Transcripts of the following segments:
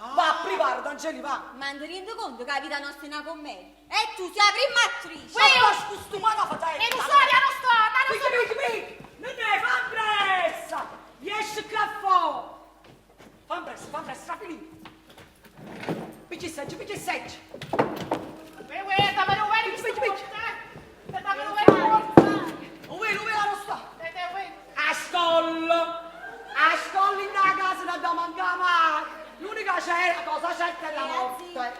Va, pripara, Angeli, va. Ma ti rendi conto che la vita nostra è una commedia? E tu sei la prima attrice! Ma sto scostumata E non so, non sto, ma non Picchi, picchi, picchi! Non è, fa pressa! Riesci qua fuori! Fa pressa, fa pressa, Raffaele! Picchi seccio, picchi seccio! Uè, uè, da per uè, Picchi, picchi, picchi! Da per uè, Uè, uè, la non sta! Te, te, uè. A scolla! A scolla in una casa non da mancare mai! L'unica c'è, cosa certa è la morte!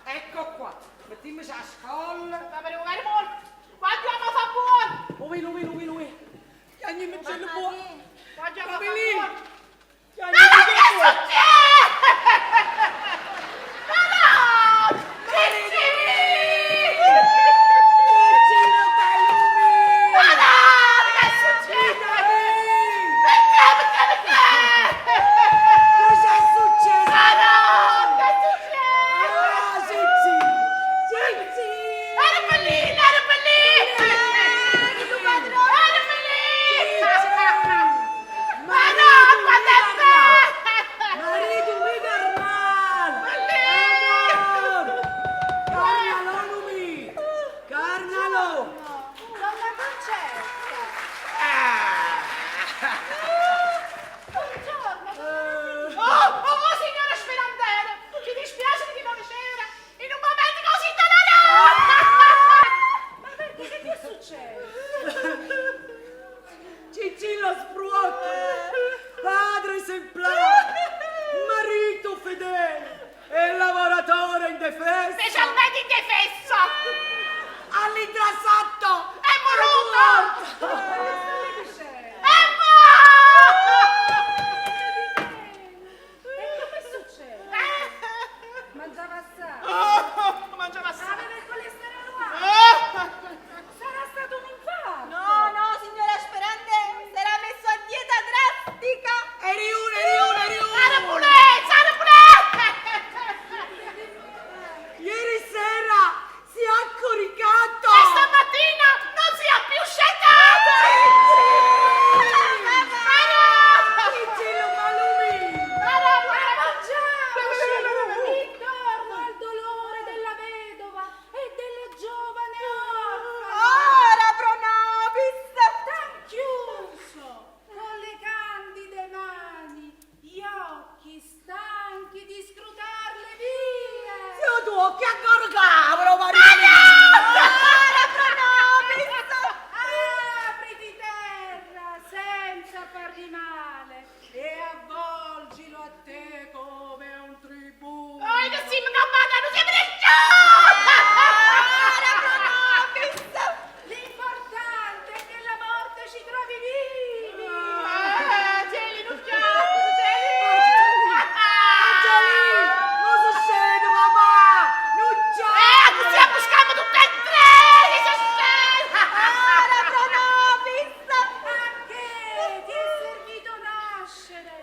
Ecco qua! Mettiamoci a scolla! Da per uè, morto. Guardiamo fa buono. Uè, uè, uè, uè! Chiagni mezzo buono! Guardiamo fa Raffaele! buono. Chiagni mezzo buono! No, no! Cicino bello mio! Ma no, che succede? Perché, perché, perché? Cos'è successo? Ma no, che succede? Ah, Cicci! Cicci! Era bellina, era bellina! Era bellina! Ma no, quanto è bello! Marito mi carnal! Bellino! Amor! Carnalò mi! Carnalò! Donna Concetta! Buongiorno, Oh, oh, oh, signora Sperandera, ci dispiace di conoscere in un momento così doloroso! Ma perché che ti è successo? Cicillo Spruotto! Padre esemplare! Marito fedele! E lavoratore indefesso! Specialmente in difesa! All'intrasatto! È morto! Che stai dicendo? È morto! E come succede? Mangiava assai. Oh, mangiava assai. Aveva il colesterolo alto. Sarà stato un infarto. No, no, signora Sperandeo, si era messo a dieta drastica! Eri uno, eri uno, eri uno! Era pulezza, era pulezza! Ieri sera si è accoricato! E stamattina non si è più scetato! Cicillo Malumi! Mangiamoci intorno al dolore della vedova e della giovane orfana. Ora pro nobis! T'han chiuso con le candide mani, gli occhi stanchi di scrutar le vie. Io tu occhi ancora cavolo, marito! Ora pro nobis! Apriti terra senza fargli male e avvolgilo a te come un tributo. Oh, che si mi non si prende Ora pro nobis! L'importante è che la morte ci trovi vivi. Geli, non piace, Geli! Angelì, non succede, papà! Non c'è! Così buscamo tutte e tre! Che succede? Ora pro nobis! A che ti è servito nascere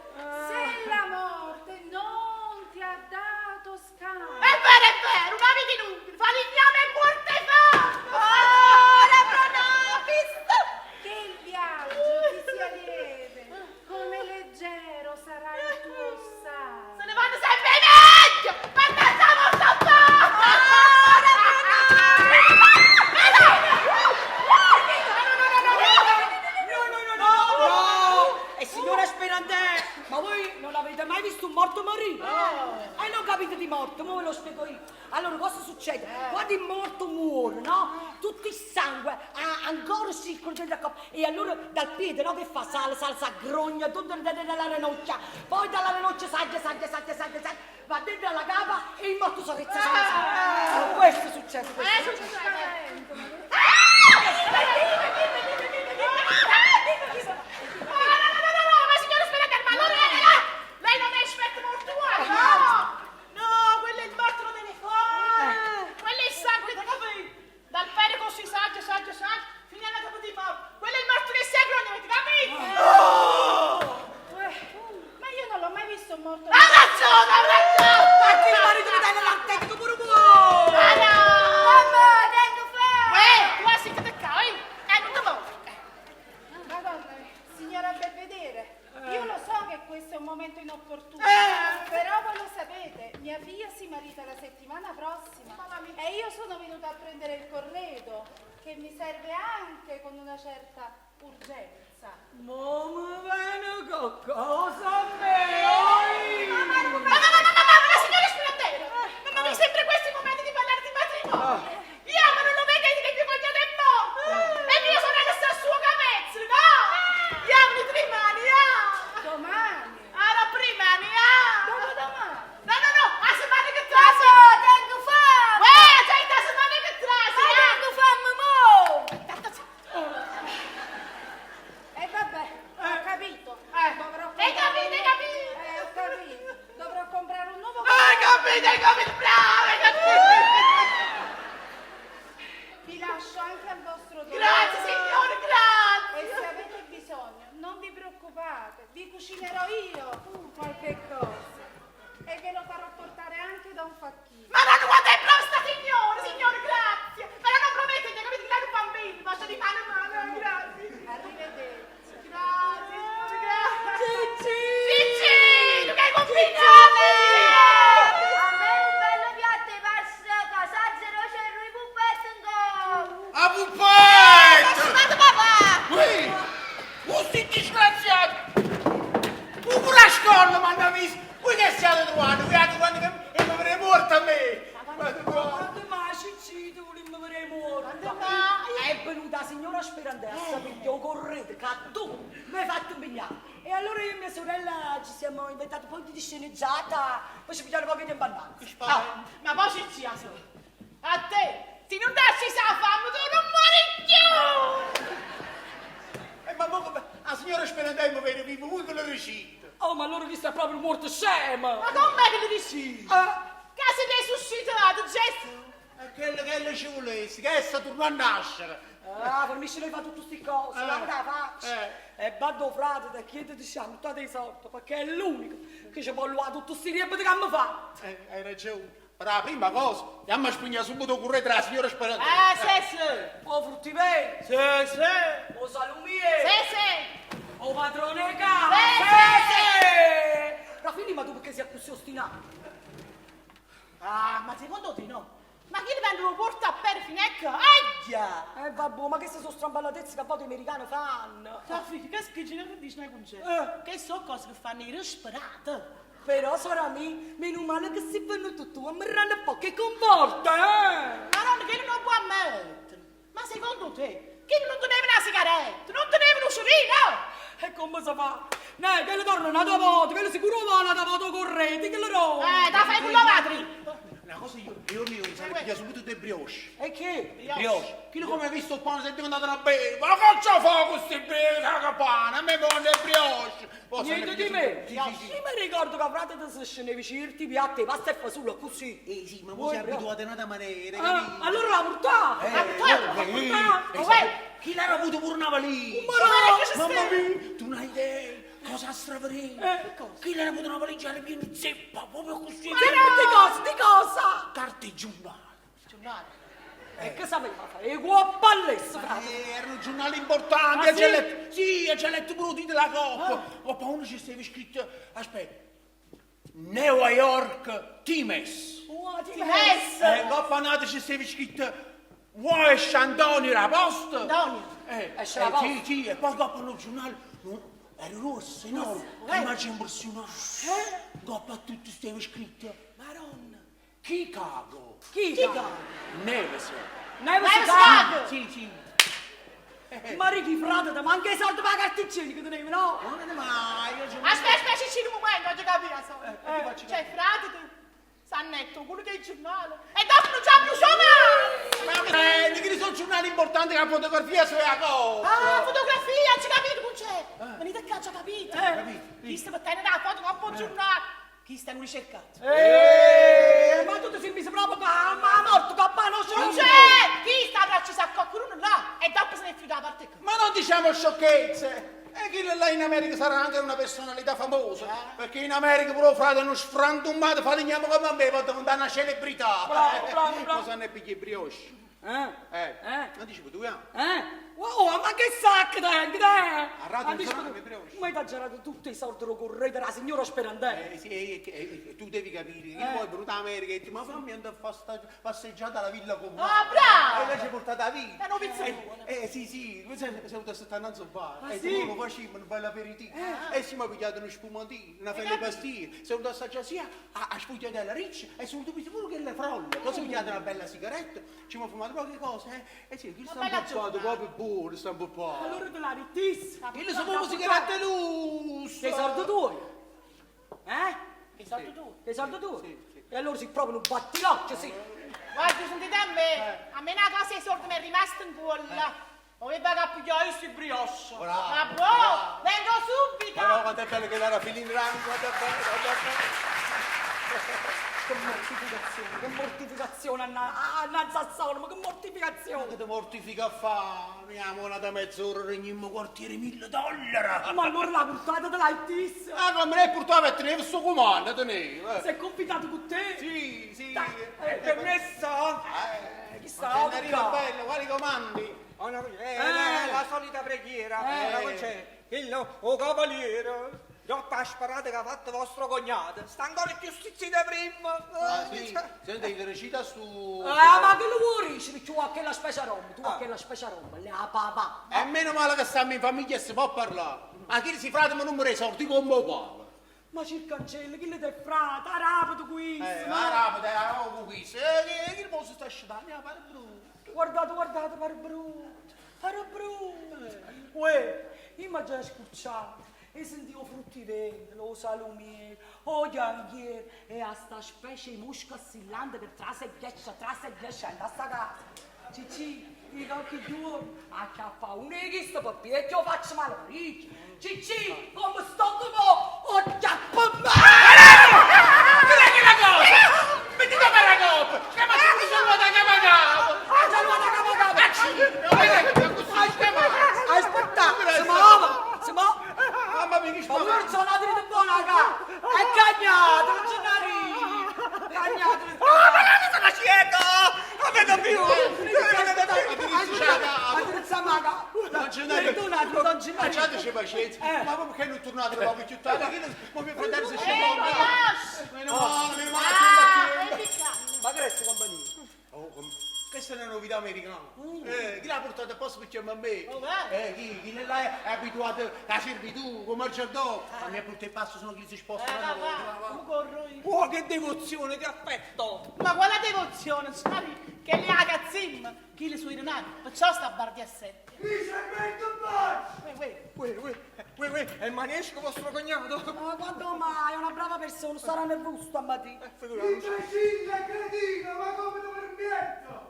se la morte non ti ha dato scampo? È vero, è vero, una vita inutile, falegname e morte fa! Ora pro nobis! Che il viaggio ti sia lieve, come leggero sarà il tuo sale. Se ne vanno sempre meglio! Mannaggia morte fa! No, no, no, no! No! E signora Sperandè, ma voi non avete mai visto un morto morire? No! E non capite di morto, mo ve lo spiego io. Allora, cosa succede? Quando il morto muore, no? Tutto il sangue ancora circola dentro la coppa. E allora dal piede, no? Che fa? Sale, sale, sale, grogna, tutto dentro la ranocchia. Poi dalla ranocchia saggia, saggia, saggia, saggia, saggia, va dentro alla capa e il morto sorrezza, sale, sale. Allora, questo succede, questo succede. No, no, no, no, no, ma signora Sperandè, ma allora lei non è esperto mortuario, no? No, quello è il morto non viene fuori! Quello è il sangue, ti capito? Dal pene così saggio, saggio, saggio, fino alla capo di morto. Quello è il morto che si aggrogna, avete capito? Ma io non l'ho mai visto un morto. Ha ragione, ha ragione! Ma chi il marito mi dà nell'artetto pure voi! Ma no! Mamma, tengo fame! Uè, venuta a prendere il corredo, che mi serve anche con una certa urgenza. Mo mi viene qualcosa a me, oi! Ma, ma, ma, ma, ma, ma, ma, signora Sperandeo, ma, ma mi sembra questo il momento di parlare di matrimonio. Io, ma non lo vedete che mio cognato è morto? E mia sorella sta al suo capezzolo, no? Io mi trimani, ah! Domani. Allora, prima, ah! Dopodomani. No, no, no, la settimana che trase! Tengo fame! Uè, c'è la settimana che trase! Ma ah! tengo fame mo! Tanto c'è. E vabbè, ho capito. Eh. Dovrò Hai capito, hai capito? Eh, ho capito. Dovrò comprare un nuovo Hai capito, hai capito, bravo, hai capito! Vi lascio anche al vostro dolore. Grazie, signore, E grazie! se avete bisogno, non vi preoccupate, vi cucinerò io qualche cosa. E ve lo farò portare anche da un facchino. Ma non quanto è brava sta signora, signore, grazie! Però non prometto che capite che lei è un bambino, basta di mano in mano, grazie! Arrivederci. Grazie, signore, grazie! Cicci! Cicci, tu che hai combinato? A me un bello piatto di pasta casaggero c'è lui puppetto in go! A puppetto! Stato papà! Ui! Questi disgraziati! Un pure a scuola mi hanno visto! Voi che siete trovati? Voi avete trovato che e mi avrei morto a me! Ma Quando mai Cicci tu volevi vedere morta? È venuta la signora Sperandea a sapere che ho corretto, che tu mi hai fatto impegnare. E allora io e mia sorella ci siamo inventati un po' di sceneggiata, poi ci pigliamo poco di imbannanza. Ah, ma poi Cicci, a solo. A te, se non dassi sa fame, tu non muori più! Eh, ma mo come... La signora Sperandea mi vede vivo, voi che lo riuscite? Oh, ma allora chi sta proprio morto scemo! Ma com'è che lo dici? Ah, Che se ti è suscitato, Gesù? E quello che lei ci volesse, che essa tornò a nascere. Ah, fornisce lei fa tutte queste cose, Eh. la la faccia. Eh. E vado frate, ti chiedo di siamo tutti i soldi, perché è l'unico che ci può luare tutti questi debiti che mi fa. Eh, hai ragione. Però la prima cosa, andiamo a spegnere subito il corretto della signora Sperandea. Eh, sì, sì! O fruttivè, Sì, sì! o salumiere, Sì, sì! o padrone casa. Sì, sì! Rafini, ma tu perché sei così ostinato? Ah, ma secondo te no? Ma chi li vendono porta a per finecca? Aia! Eh vabbè, ma queste sono stramballatezze che a volte gli americani fanno. Raffi, che schifo che dici, non c'è? Eh. Che so cose che fanno i disperati. Però, sora mia, meno male che sei venuto tu a mi rende un po' che comporta, eh! Ma non che non può ammettere. Ma secondo te, che non teneva una sigaretta, non teneva un cerino? E come si fa? No, che le torna una volta, che le sicuro va una volta corrente, che le roba. Eh, da fai con la Una cosa io, io mi sarei pigliato subito dei brioche. E che? Brioche. Chi come ha visto il pane si è diventato una beva. Ma cosa fa questi brioche? La pane, a me voglio le brioche. Poi se ne Niente di piglia me. subito- Sì, sì, sì. Io mi ricordo che frate ti si scendevi certi piatti, pasta e fasullo così. Eh sì, ma voi Voi siete abituati in un'altra maniera, Ah, capito? allora la portava. Eh, la portava, eh, la portava. eh, Oh, sai, uè. Chi l'era avuto pure una valigia? Ma no! Mamma mia, tu non hai idea cosa straverino. Eh, cosa? Chi l'era avuto una valigia era piena di zeppa, proprio così. Di cosa? Di cosa? Carte e giornali. Giornale. E che sapeva fare? E guappallessa, frate. Eh, erano giornali importanti, Ah, ha già sì? letto, sì, ha già letto pure il titolo della coppa. Ma poi uno ci stava scritto, aspetta, New York Times. Oh, ti Times. Eh, coppa nata ci stava scritto Wash Antonio la posta. Antonio. Eh, Esce la posta. Sì, sì, e poi coppa nel giornale, no, era rosso, enorme, Eh. eh. ma c'è impressionato. Coppa tutto stava scritto Madonna. Chicago. Chi? Neves. Neves Neves Chicago. Chicago. Sì, sì. Ma ricchi frate, ma anche i soldi per la carta igienica tenevi, no? Non è mai, io ce Aspetta, aspetta, Cicci, un momento, oggi capito. Eh, ti faccio Cioè, frate, te, s'annetto quello che è il giornale. E dopo non c'è più giornale! Ma eh, che sono giornali importanti che la fotografia sulla cosa. Ah, fotografia, ci capito, non c'è. Venite qua, ci ho capito. capito. Chi sta per tenere la foto, non può giornale. Chi sta un ricercato? Eh, ma tu ti sei messo proprio qua, ma morto, qua, non c'è. Non c'è! Chi sta avrà acceso a qualcuno là e dopo se ne è fiuto da parte qua. Ma non diciamo sciocchezze. E chi là in America sarà anche una personalità famosa. Perché in America pure frate uno sfrantummato, falegnamo come a me, può diventare una celebrità. Bravo, bravo, bravo. Cosa ne pigli i brioche? Eh? Eh, Eh? anticipo tu, eh? Eh? Oh, ma che sacco tengo, te? A rato Anticipo non tu. brioche. Ma ti ha girato tutti i soldi del corredo della signora Sperandella. Eh, sì, tu devi capire, che poi è venuta America e dice, ma fammi andare a fare sta passeggiata alla villa comunale. Ah, bravo! E lei ci ha portato la villa. Ma non pizza Sì, sì, noi siamo venuti a settananzo bar. Ah, e sì? tu lo facciamo un bel aperitivo. E siamo pigliati uno spumantino, una fella di pastiglie. Siamo venuti a assaggiare sia a spugliatella riccia e sono venuti pure che le frolle. Poi siamo pigliati una bella sigaretta, ci siamo fumati poche cose, eh. E sì, chi sta bella un po' giornata. proprio buono, sta un po' qua. Allora te la rittissima. Io sono proprio sigarette lusso. Che soldi tuoi? Eh? Che soldi tu? Che soldi tuoi? Sì, sì. E allora sei proprio un battilocchio, sì. Guarda, sentite a me, a me una cosa di soldi mi è rimasta in culla. Ma mi vado a pigliare io sti brioche. Bravo, Ma buono, vengo subito. Ma no, quanto è bello che era Filin Rango, quanto è bello, quanto è bello. Che mortificazione, che mortificazione, Anna Zazzolo, ma che mortificazione. Che ti mortifica a fare? Mia mona da mezz'ora regnimmo quartiere $1000. Ma allora la portata te l'hai tissa. Ah, come lei portava e teneva sto comando, teneva. Si è confidato con te. Sì, sì. Dai, Permesso? Chi sta? Arriva bello, quali comandi? Oh, no, la solita preghiera. Ora non c'è. Il o cavaliere, dopo la sparata che ha fatto vostro cognato, sta ancora più stizzito di prima. Ah, sì. Senti, ti recita su... Ah, ma che lo vuoi? Dici, tu a che la spesa roba, tu a che la spesa roba, la papà. E meno male che stiamo in famiglia e si può parlare. Ma chi si frate ma non mi risolti come papà. Ma c'è il cancello, chi le te frate, arapito qui. Ma rapida, oh, qui, se che il mosso sta scendendo, ah, pare brutto. Guardate, guardate, pare brutto, pare brutto. Uè, io mi già scocciato e sentivo fruttivendolo, o salumiere, o ghianghiere, e a sta specie di mosca assillante che trase e ghiaccia, trase e ghiaccia, da sta casa. Cicci, i qualche giorno, a chiappa uno di questo pappietto, io faccio male riccio. Cicci, come sto come ho chiappa male! Che è quella cosa? Metti come la coppa! Che ma si sono da capo a capo! Ah, saluta capo capo! Aspetta, Aspetta, si muove, si muove! Mamma mia, che Ma spavento! non sono nato di buona ca! È cagnato, non c'è narice! Cagnato! Ah, ma non sono cieco! Non vedo più! Non vedo più! Non c'è narice! Perdonate, non c'è narice! Facciateci pazienza! Ma perché non tornate proprio più tardi? Che non- Ma mio fratello si scende! brioche. Meno male, meno male, Ah, che e picca. Ma che resta compagnia? Oh, questa è una novità americana. Chi l'ha portata apposta per chiamare a me? Oh, vero? Chi là è abituato alla servitù, come il giardino. Ma mi ha portato il passo, sono chi si sposta. Va, va, come corro io. Oh, che devozione, che affetto! Ma quale devozione, sai? Che le ha cazzim, chi le sui renati, perciò sta a bardi a sette. Uè, uè. Uè, uè, uè, uè, è il manesco vostro cognato? Ma quando mai? È una brava persona, sarà nervoso stamattina. Figuriamoci. Imbecille cretino, ma come ti permetto?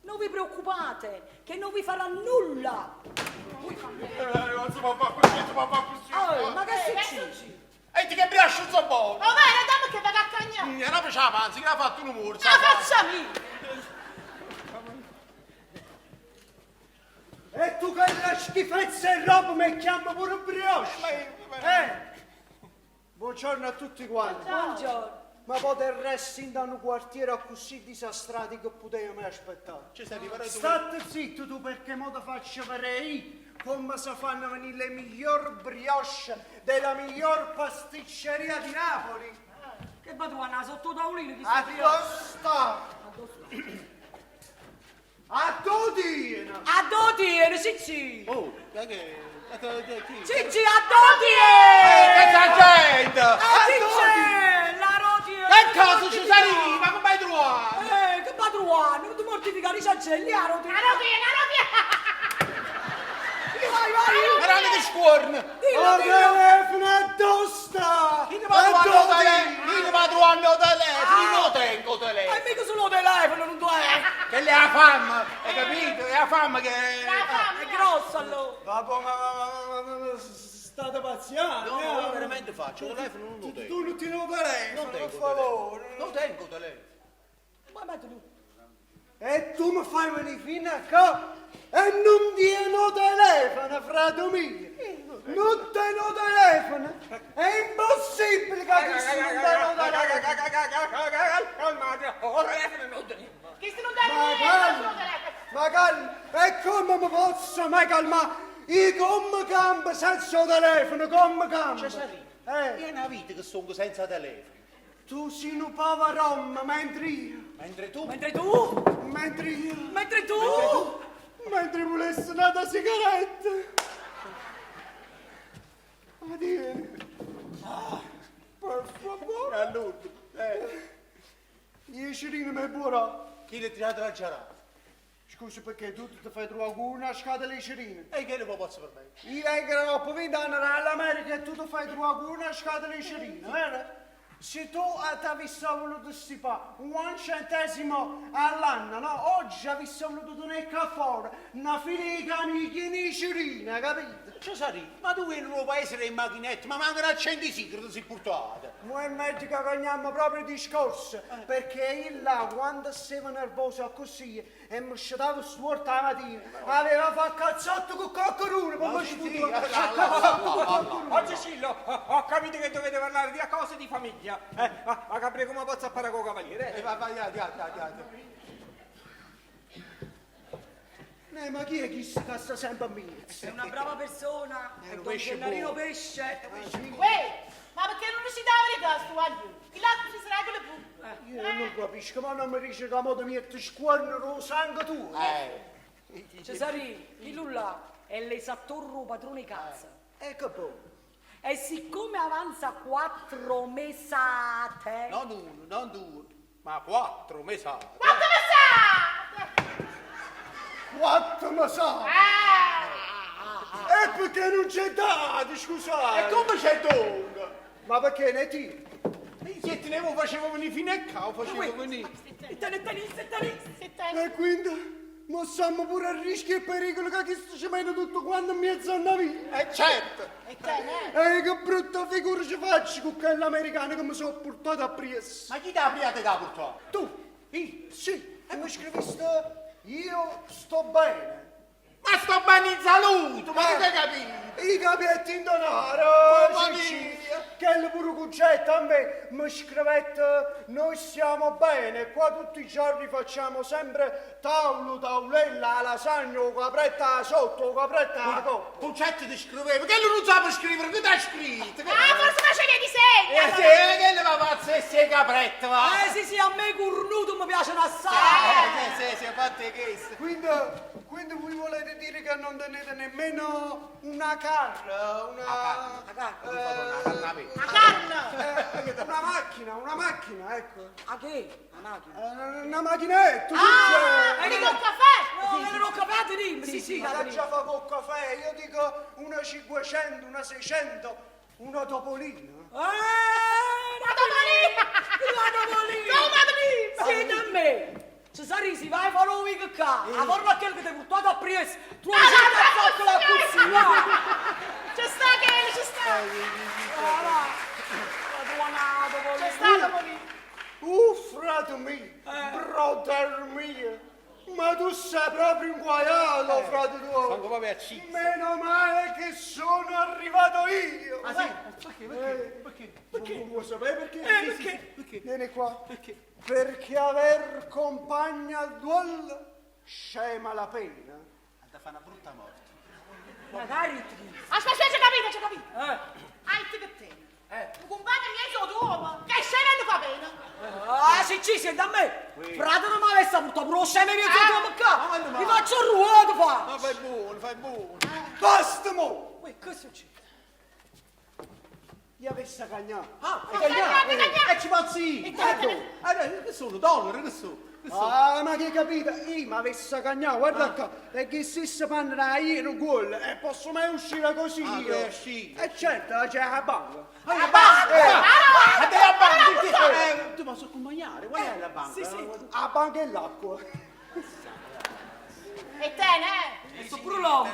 Non vi preoccupate, che non vi farà nulla! Non si può fare così, non si può fare così. Oh, ma che Eh, che succede? E ti che brascio un buono. Oh, vero, dammi che vado a cagnare. Era per la panza, che l'ha fatto un morso. La faccia mia. E tu che la schifezza e roba mi chiami pure brioche? Eh? Buongiorno a tutti quanti. Buongiorno. Ma poi del resto in un quartiere così disastrato che potevo mai aspettare. Ci stai riparando tu? State zitto tu perché mo ti faccio vedere io come si fanno venire le miglior brioche della miglior pasticceria di Napoli. Che va tu a sotto tavolino? Chi A sta costa! A Dodina! A dove tiene, Cicci? Oh, che che che che Cicci, a dove tiene? Che sta gente? Cicci, la rotiera! Che cosa ci sarì? Ma come hai trovato? Che va trovando? Non ti mortificare i cancelli, la rotiera! La rotiera, la rotiera. Vai, vai! Guardate che scorno! Dillo, O dillo! telefono a dosta! Chi ne va trovando telefono? Chi ne va trovando telefono? Io non tengo E telefono. mica solo telefono, non tu è! Che le ha fame, hai capito? È la fame che... La fame. È grosso allora! Vabbè, ma state pazziando? No, eh? io veramente faccio, il telefono non lo tengo. Tu non ti lo telefono, Non per tengo favore. telefono. Non tengo telefono. Ma mettilo! E tu mi fai venire fino a qua e non tieni telefono, frate mio. Non tieni telefono. È impossibile che tu non tieni telefono. Calmate, Calmate, oh, telefono non teniamo. Che se non dai Ma niente. calma. mi posso mai calmare. Io come campo senza il telefono, come campo? Cesarino, Eh, è una vita che sono senza telefono. tu sei un pover'uomo, mentre io, Mentre tu... Mentre tu, mentre io, mentre tu, mentre volessi una sigaretta. Ma tieni. Per favore. All'ultimo, eh, 10 lire mi buona. chi l'ha tirato la giarata? Scusa perché tu ti fai trovare con una scatola di cerine. E che ne posso permettere? Io vengo dopo 20 anni dall'America e tu ti fai trovare con una scatola di cerine, vero? Se tu ti avessi voluto stipare un centesimo all'anno, no? Oggi avessi voluto tenere qua fuori una fila di canigli di cerine, capito? Cesarino, ma tu vieni nel paese dei macchinette, ma manca un accendisigaro ti sei portato. Mo è meglio che cambiamo proprio il discorso, perché io là, quando stavo nervoso così e mi scetavo storto la mattina, aveva fatto cazzotto con qualcuno, poi mi sì, sputo. sì, allora, Oh Cecillo, ho capito che dovete parlare di cose di famiglia. Ma capire come posso fare con il cavaliere? Eh, va, vai, vai, vai, vai, vai. Ma chi è chi si sta sempre a me? È una brava persona, è un Don pesce Gennarino buono. Pesce. Uè, ma perché non riuscite a verità sto guaglio? Chi l'altro ci sarà con le pu? Io non capisco, ma non mi dice che a modo mio ti squarno lo sangue tuo. Cesarino, chi lui là è l'esattore padrone casa. Ecco boh. E siccome avanza quattro mesate, Non uno, non due, ma quattro mesate. Quanto passate? Quattro mi sa. Ah! E perché non c'è dato, scusate? E come c'è donga? Ma perché ne ti? E se tenevo facevo venire fino a qua, facevo venire. e te ne tenisse, tenisse. E quindi, ma siamo pure a rischio e pericolo che chi ci mette tutto quanto in mezzo a una via. Eh certo! E te, eh? E che brutta figura ci faccio con quell'americano che mi sono portato appresso. Ma chi ti ha priato da portare? Tu? Io? Sì, e mi scriviste io sto bene. Ma sto bene in salute, ma che hai capito? I capietti in denaro, Mamma sì, sì. mia. Che il pure concetto a me mi scrivette noi stiamo bene, qua tutti i giorni facciamo sempre tavolo, tavolella, lasagna, o capretta sotto, o capretta a coppa. Concetto ti scriveva, che lui non sa scrivere, che ti ha scritto? Che... Ah, forse facevi disegni! Eh sì, che le va pazzo e sei capretta, va! Eh sì sì, a me cornuto mi piacciono assai. Eh sì, sì, sì, fate questo. Quindi voi volete dire che non tenete nemmeno una car, una... La carta, La carne! una macchina, ecco. A che? La macchina. Una macchinetta, Ah, dice. quelli col caffè! No, me l'ho capito, dimmi. Sì, sì, Ma capito. già fa col caffè, io dico una 500, una 600, una topolina. La topolina! La topolina! Come Senti a me! Cesarino, si vai a fare un week qua, a forma quello che ti hai portato appresso, tu Ah, hai la fatto la cucina! C'è sta che c'è sta! La tua topolina! C'è sta la topolina! Frate mio, brother mio, ma tu sei proprio inguaiato, frate tuo. Sono proprio acciso. Meno male che sono arrivato io. Ah sì? Perché? Perché? Perché? Perché? Vuoi sapere perché? Sì, sì, sì, perché? Vieni qua. Perché? Perché aver compagna al duello scema la pena. Ha da fare una brutta morte. Magari ti... Aspetta, aspetta, c'ho capito, c'ho capito! Eh. Hai che te! Un compagno mio è tuo, che scema non fa pena! Ah, sì, sì, senti a me! Frate non mi avesse portato pure lo scemo mio ah. qua! Ma Mi faccio il ruoto, fa! Ma fai buono, fai buono. Basta mo! Uè, che succede? Gli avesse cagnato. Ah, e cagnà. E ci pazzi! Allora, che sono? Dollari, che sono? Che sono? Ah, ma che capito? Io mi avesse cagnato, guarda qua, perché se si fanno da ieri gol e posso mai uscire così Ah, io? puoi uscire. E certo, c'è la banca. Ah, la banca! Ah, la banca! Tu posso accompagnare? Qual è la banca? Sì, sì. La banca e l'acqua. E te, ne? E sto pure l'uomo!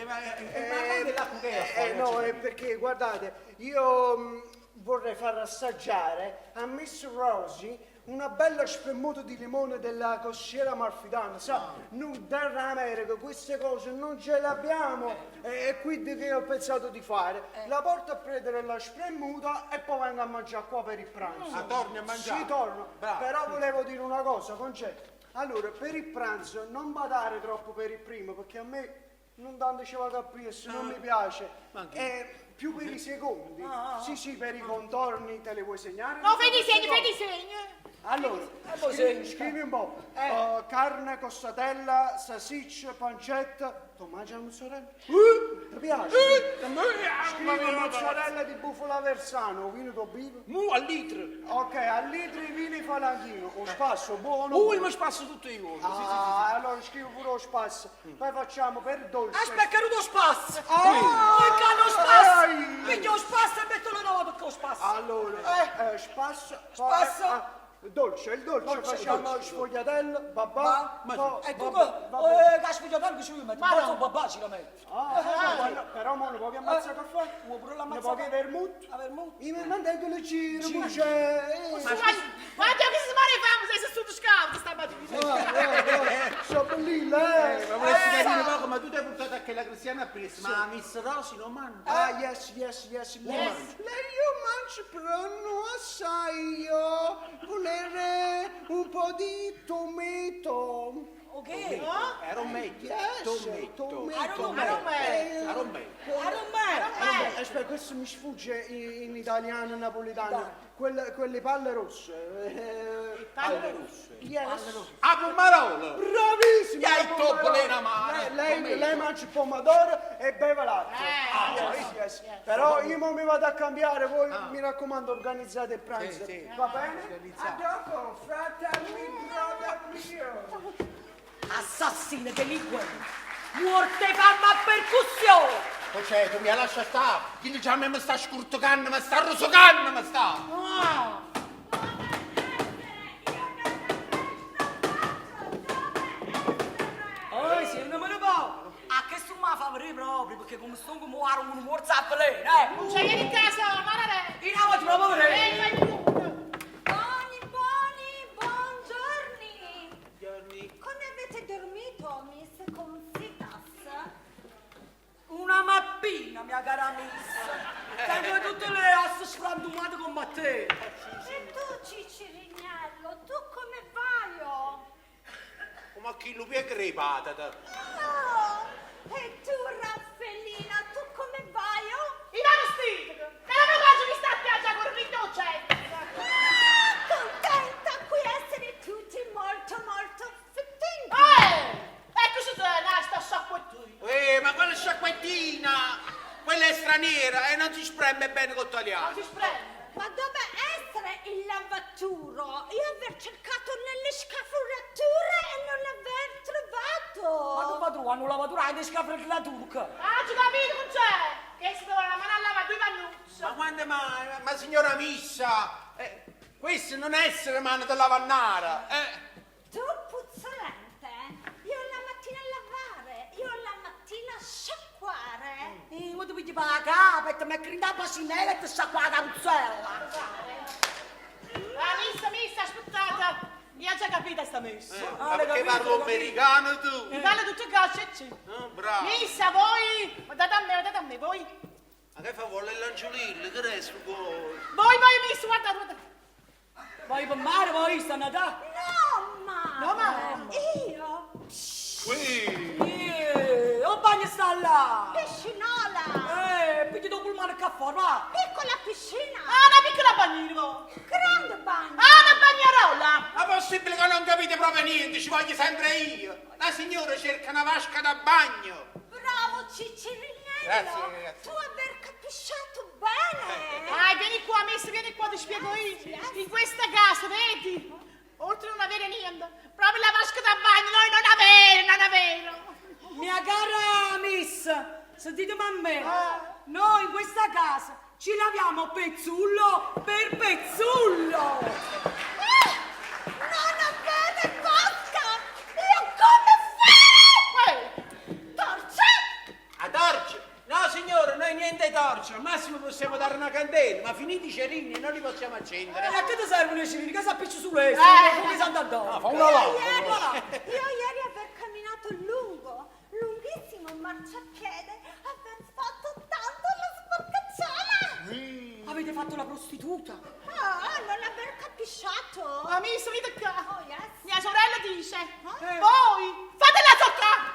Ma l'acqua che è? No, è perché, guardate, io vorrei far assaggiare a Miss Rosie Una bella spremuta di limone della costiera amalfitana, sa? Noi dall'America queste cose non ce le abbiamo e quindi che ho pensato di fare? La porto a prendere la spremuta e poi vengo a mangiare qua per il pranzo. Ah, torni a mangiare? Sì, torno. Bravo. Però volevo dire una cosa, Concetto. Allora, per il pranzo non badare troppo per il primo, perché a me non tanto ci vado appresso, non mi piace. Più per i secondi. Sì, sì, per i contorni te le vuoi segnare? No, fai disegni, fai disegni. Allora, poi scrivi, segna. scrivi un po'. Carne, costatella, salsiccia, pancetta. Tu mangi la mozzarella? Ti piace? Scrivi mozzarella di bufala versano, vino tu bevi? Mu al litro. Ok, al litro di vino falanghino, o spasso buono. Ui, mi spasso tutto io. Sì, sì, sì. Ah, allora scrivo pure lo spasso. Poi facciamo per dolce. Aspetta, che lo spasso! Ah! Oh, che lo spasso! Ai! Piglia lo spasso e mettilo nuovo perché lo spasso! Allora, spasso, poi- Spasso. ah, dolce, il dolce, Dolce, facciamo dolce. sfogliatella, babà, Ma, poi- e tu vabbè, che? vabbè. Che sfogliatella che ci vuoi mettere? Ma no, babà ci la metti. Ah, ma no, però mo ne puoi ammazzare caffè? Vuoi pure Ne l'ammazzare? puoi vermouth? A vermouth? Io mi mantengo le giro, c'è. Guarda che si mare famo, sei sotto scavo stamattina. Sono bellina, eh. Ma volessi capire un poco, ma tu ti hai portato a quella cristiana appresso, ma la Miss Rosy non mangia. Ah, yes, yes, yes. Lei, lei io mangio però non assai io. Volere un po' di tomato. Ok. Era un meglio. Yes, Tometto. tomato. Era un meglio. A Aspetta, questo mi sfugge in italiano napoletano. Quelle palle rosse. Palle rosse. Yes. A pomarola. Bravissimo! Gli hai la tolto pomodoro. le mani. Lei mangia il pomodoro e beve latte. Yes, yes. Però io mo mi vado a cambiare, voi mi raccomando organizzate il pranzo. Sì, sì. Va bene? Organizziamo. A dopo, fratelli, brother mio. Assassino, delinquente! Morte famma a percussione! Cioè, tu mi lascia stare. Chi già me mi sta scurtocando, mi sta rosocando, mi sta. Oh, sì, non me ne va! A che su ma favore proprio, perché come sto come ora un morso a veleno, eh! Cioè, vieni in casa, ma Io non voglio proprio vedere! Eh, fai pure. Buoni, buoni, buongiorni. Giorni. Come avete dormito, Miss Consitas? Una mappina, mia cara miss! Tengo tutte le ossa sfrantumate con Matteo! E tu, Cicirignello, tu come vai? oh? Come a chi lo piega patata. Oh, e tu, Raffaellina, tu come vai? oh? I vestito. E la mia mi sta a piaggia con l'innocente. Ah, contenta qui essere tutti molto, molto fettenti. Eccoci te, no, sta sciacquettina. Ma quella è sciacquettina. Quella è straniera e non si spreme bene con Non l'italiano. si spreme. Ma dove essere il lavaturo? Io aver cercato nelle scaffalature e non aver trovato. Ma dove trovano la lavatura anche la turca? Ah, ci capito, non c'è. Che si trova la mano a lavare due pannucce. Ma quando mai? Ma signora Missa, questo non è essere mano della lavannara. Tu puzzolente, io la mattina lavare, io la mattina sciacquare. Ma tu pigli per la capa e ti metti in la bacinella e ti sciacqua la puzzella. Ah, missa, missa, aspettate. Io ho già capito sta messa. Ma perché capito, parlo capito. americano tu? Mi parla tutto calcio, Ah, bravo. Missa, voi! Date a me, date a me, voi! Ma che fa vuole l'angiolillo? Che resta con? Voi, voi, missa, guardate, guardate! Vai per mare, vai, sta andando. No, ma... No, ma- Io? Qui. O bagno sta là. Piscinola! Pigli dopo il mare che fa, va. Piccola piscina! Ah, una piccola bagnina, voi! Grande bagno! Ah, una bagnarola! Ma possibile che non capite proprio niente, ci voglio sempre io. La signora cerca una vasca da bagno. Bravo Ciccirinello! Grazie, ragazzi. Tu aver capisciato bene! Dai, vieni qua, miss, vieni qua, ti spiego io. In questa casa, vedi? Oltre a non avere niente, proprio la vasca da bagno, noi non avere, non avere. Mia cara miss, sentite a me. Noi in questa casa ci laviamo pezzullo per pezzullo. Ah! Non avere vasca! Io come fai? Uè, Torce! A torce? No signora, noi niente torce. No, cioè, al massimo possiamo dare una candela, ma finiti i cerini non li possiamo accendere. E a che ti servono i cerini? Che si appiccia sulle eh. Come si andando? No, fa una Io lampada. ieri, io ieri aver camminato lungo, lunghissimo marciapiede, aver fatto tanto la sporcacciona. Avete fatto la prostituta? Ah, non aver capisciato. Ma mi venite qua. Oh, yes. Mia sorella dice, voi fatela toccare.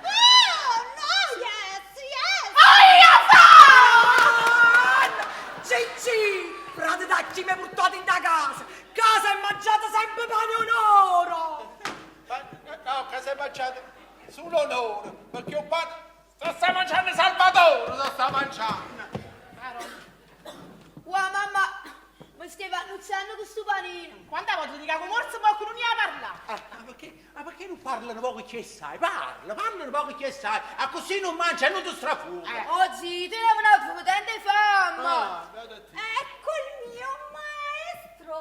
Oh, no, yes, yes. Aia fa! Cicci! Frate da chi mi hai portato in da casa? Casa è mangiata sempre pane onoro! Ma, no, che sei mangiato sull'onore, perché un pane... Sta, sta mangiando Salvatore, sta, sta mangiando. Wow, mamma, mi stava annunciando questo panino. Quanta volta ti cago morso, ma non ne parla. Ah, ma perché, ma perché non parlano poco che sai? Parla, parlano poco che sai. Ah, così non mangia e non ti strafuga. Oggi te ne una potente fame. Ah, vado a te. Ecco il mio maestro.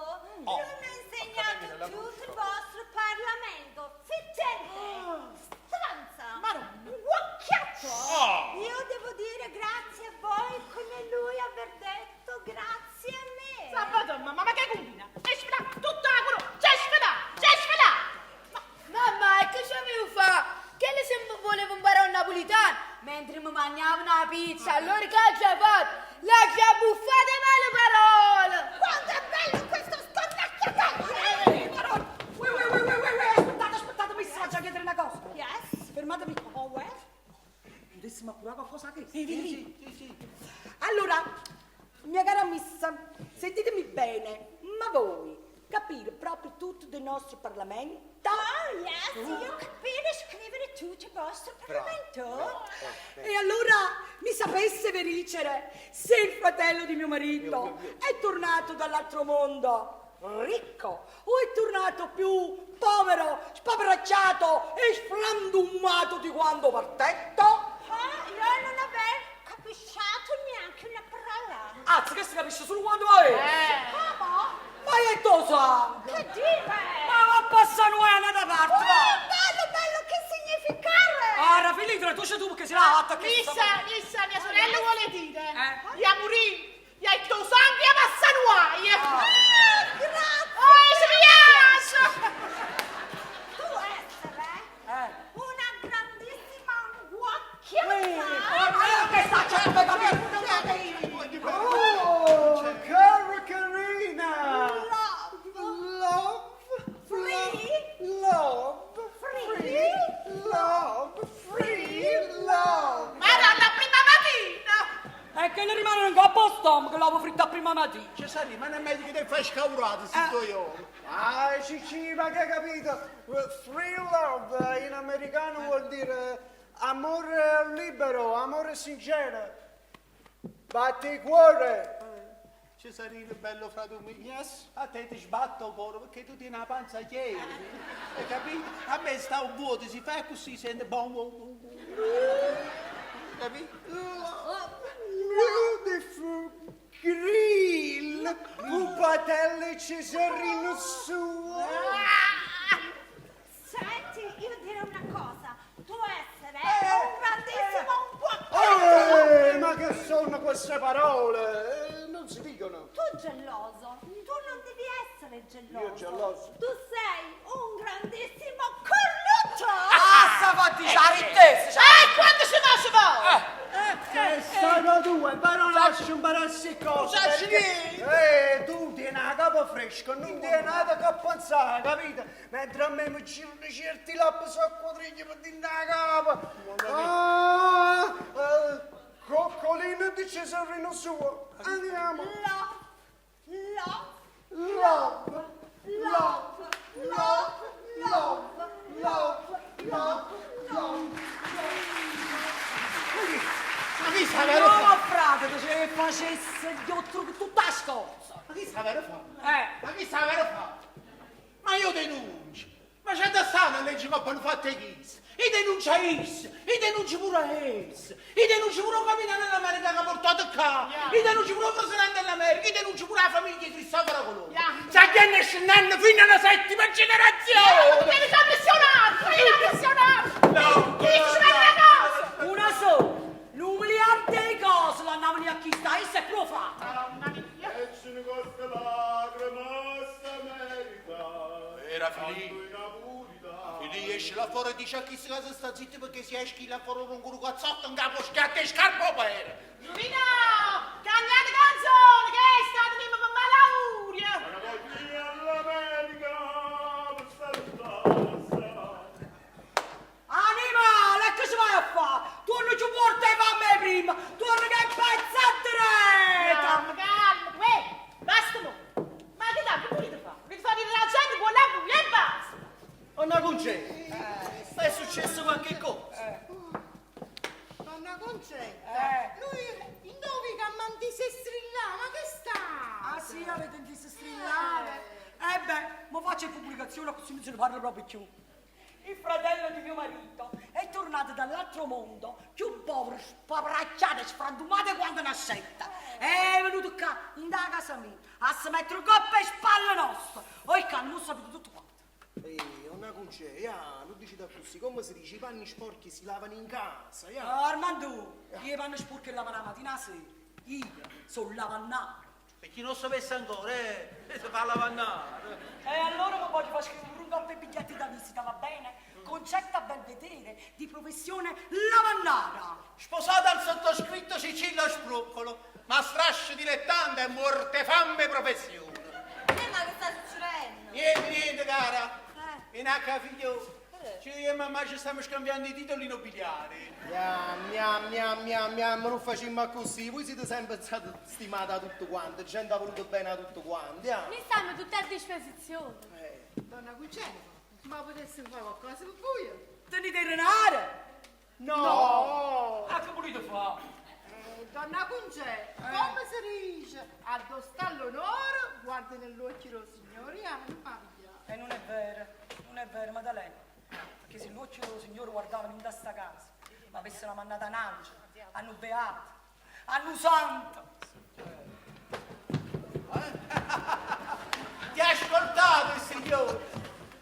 Oh. Lui mi ha insegnato Accademia della tutto il vostro parlamento. Figgente, stronza, guacchiato. Oh. Io devo dire grazie a voi come lui aver detto grazie a me. Sabato, mamma, ma che combina? C'è sfida, tutta la culo, c'è sfida, c'è sfida. Mamma, e che ci avevo fa? Che le se volevo imparare un napolitano? Mentre mi mangiavo una pizza, allora che ha già fatto? L'ha già buffata male parole! Quanto è bello questo stonnacchiatello! Ehi, però... Ue, ue, ue, ue, ue, ue, aspettate, aspettate, mi faccio chiedere una cosa. Yes. Fermatevi qua. Oh, eh? Potessimo appurare qualcosa che... Sì, sì, sì, sì. Allora, mia cara missa, sentitemi bene, ma voi capire proprio tutto del nostro Parlamento? Oh, yes, io capire e scrivere tutto il vostro parlamento. E allora mi sapesse vericere se il fratello di mio marito è tornato dall'altro mondo ricco o è tornato più povero, spabracciato e sfrandumato di quando partetto? Ah, io non aver capisciato neanche una parola. Anzi, che si capisce solo quando va. Come? Ma è tuo sangue! Che dire? Ma va a passare noi a un'altra parte, Oh, va! bello, bello, che significare? Ah, Raffaellino, tu c'è tu perché se l'ha fatta che Missa, missa, mia sorella vuole dire. Eh. Gli amuri, gli hai tuo sangue a passanuai. Ah, grazie. Oh, ci piace. Tu essere Eh. una grandissima guacchiata. Ah, che sta c'è come capito? Oh, cara Carina! Love. Love, Free. love, Free. love, free love. Madonna, prima mattina. E che ne rimane un coppo stomaco che l'avevo fritta prima mattina. Cesare, ma non è meglio che te fai scaurato, si do io. Ah, Cicci, ma che hai capito? Free love in americano vuol dire amore libero, amore sincero. Batti cuore. Cesarino, bello frate mio, yes. a te ti sbatto il cuore perché tu tieni la panza chiesa. Hai capito? A me sta un vuoto, si fa così, sente bom bom bom. bom. Capito? Beautiful grill, pupatelle Cesarino suo. Senti, io direi una cosa. Tu essere un grandissimo guacchiato. Eh, ma che sono queste parole? Non si dicono. Tu geloso, tu non devi essere geloso. Io geloso? Tu sei un grandissimo cornuto. Ah, sta fatti in testa! Eh, quando si va, si va. Che sono due, però lascia impararsi cose. Lasci perché- tu tieni la capa fresca, non tieni nada che pensare, capito? Mentre a me mi girano certi lapis a quadriglia per dire la capa. Ah, coccolino di Cesarino suo. Andiamo. Love, love, Love, love, love, love, love, love, love. Ma chi sa vero No, fa? ma frate, tu ce facesse gli altri tutta la scorza. Ma chi sa vero fa? Eh. Ma chi sa vero fa? Ma io denuncio! Ma c'è da stare una legge che hanno fatto i chis! Io denuncio a is, io denuncio pure a es, io denuncio pure al capitano dell'America che ha portato qua, io denuncio pure al presidente dell'America, io denuncio pure la famiglia di Cristoforo Colombo. Yeah. Sa che ne scendendo fino alla settima generazione! Devi far impressionare, devi impressionare. No, Dici una cosa. Una sola, un miliardo di cose l'andavano Figli esce là fuori e dice a chi si casa sta zitto perché si esce là fuori con un cazzotto in capo schiatta e scarpa per. Giovino, cambiate canzone, che è stato mio per malauria. Animale, che ci vai a fare? Tu non ci porti a me prima, tu non che pezzetto Calma, calma, uè, basta mo. Ma che dà, che volete fare? Volete fare dire la gente con la buia e basta. Onna Concetta, ma è successo qualche cosa? Donna Concetta, lui in dove che manti se strillava, ma che sta? Ah sì, avete inteso strillare? Eh beh, ma faccio pubblicazione così non se ne parla proprio più. Il fratello di mio marito è tornato dall'altro mondo, più povero, spapracciato e sfrantumato quanto una setta. È venuto qua, in da casa mia, a si mettere coppa e spalle nostre. O il cane non sapete tutto quanto. Ehi, onna Concetta, ya, lo dici da così, come si dice, i panni sporchi si lavano in casa, ya. Oh, Armando, io vanno sporchi e lavano la mattina sera. Io sono lavannaro. Per chi non sapesse ancora, si fa lavannare. E allora mi voglio far scrivere un coppia di biglietti da visita, va bene? Concetta Belvedere, di professione lavannara. Sposata al sottoscritto Cicillo Spruccolo, ma strascio dilettante e morte fame professione. Ma che sta succedendo? Niente, niente, cara. Vieni a casa, figlio. Ci io e mamma ci stiamo scambiando i titoli nobiliari. Miam, miam, miam, miam, miam, non facciamo così, voi siete sempre stati stimati da tutto quanto, gente ha voluto bene a tutto quanto, ya. Noi stiamo tutti a disposizione. Donna Concetta, ma potesse fare qualcosa per voi? Tenete il renare? No! Ah, che volete fare? Donna Concetta, come si dice? A sta l'onore, guarda nell'occhio del signore e non fa pigliare. E non è vero, non è vero, Maddalena. Perché se l'occhio del signore guardava in sta casa, ma avessero mandata un angelo, a un beato, a un santo. Ti ha ascoltato il signore.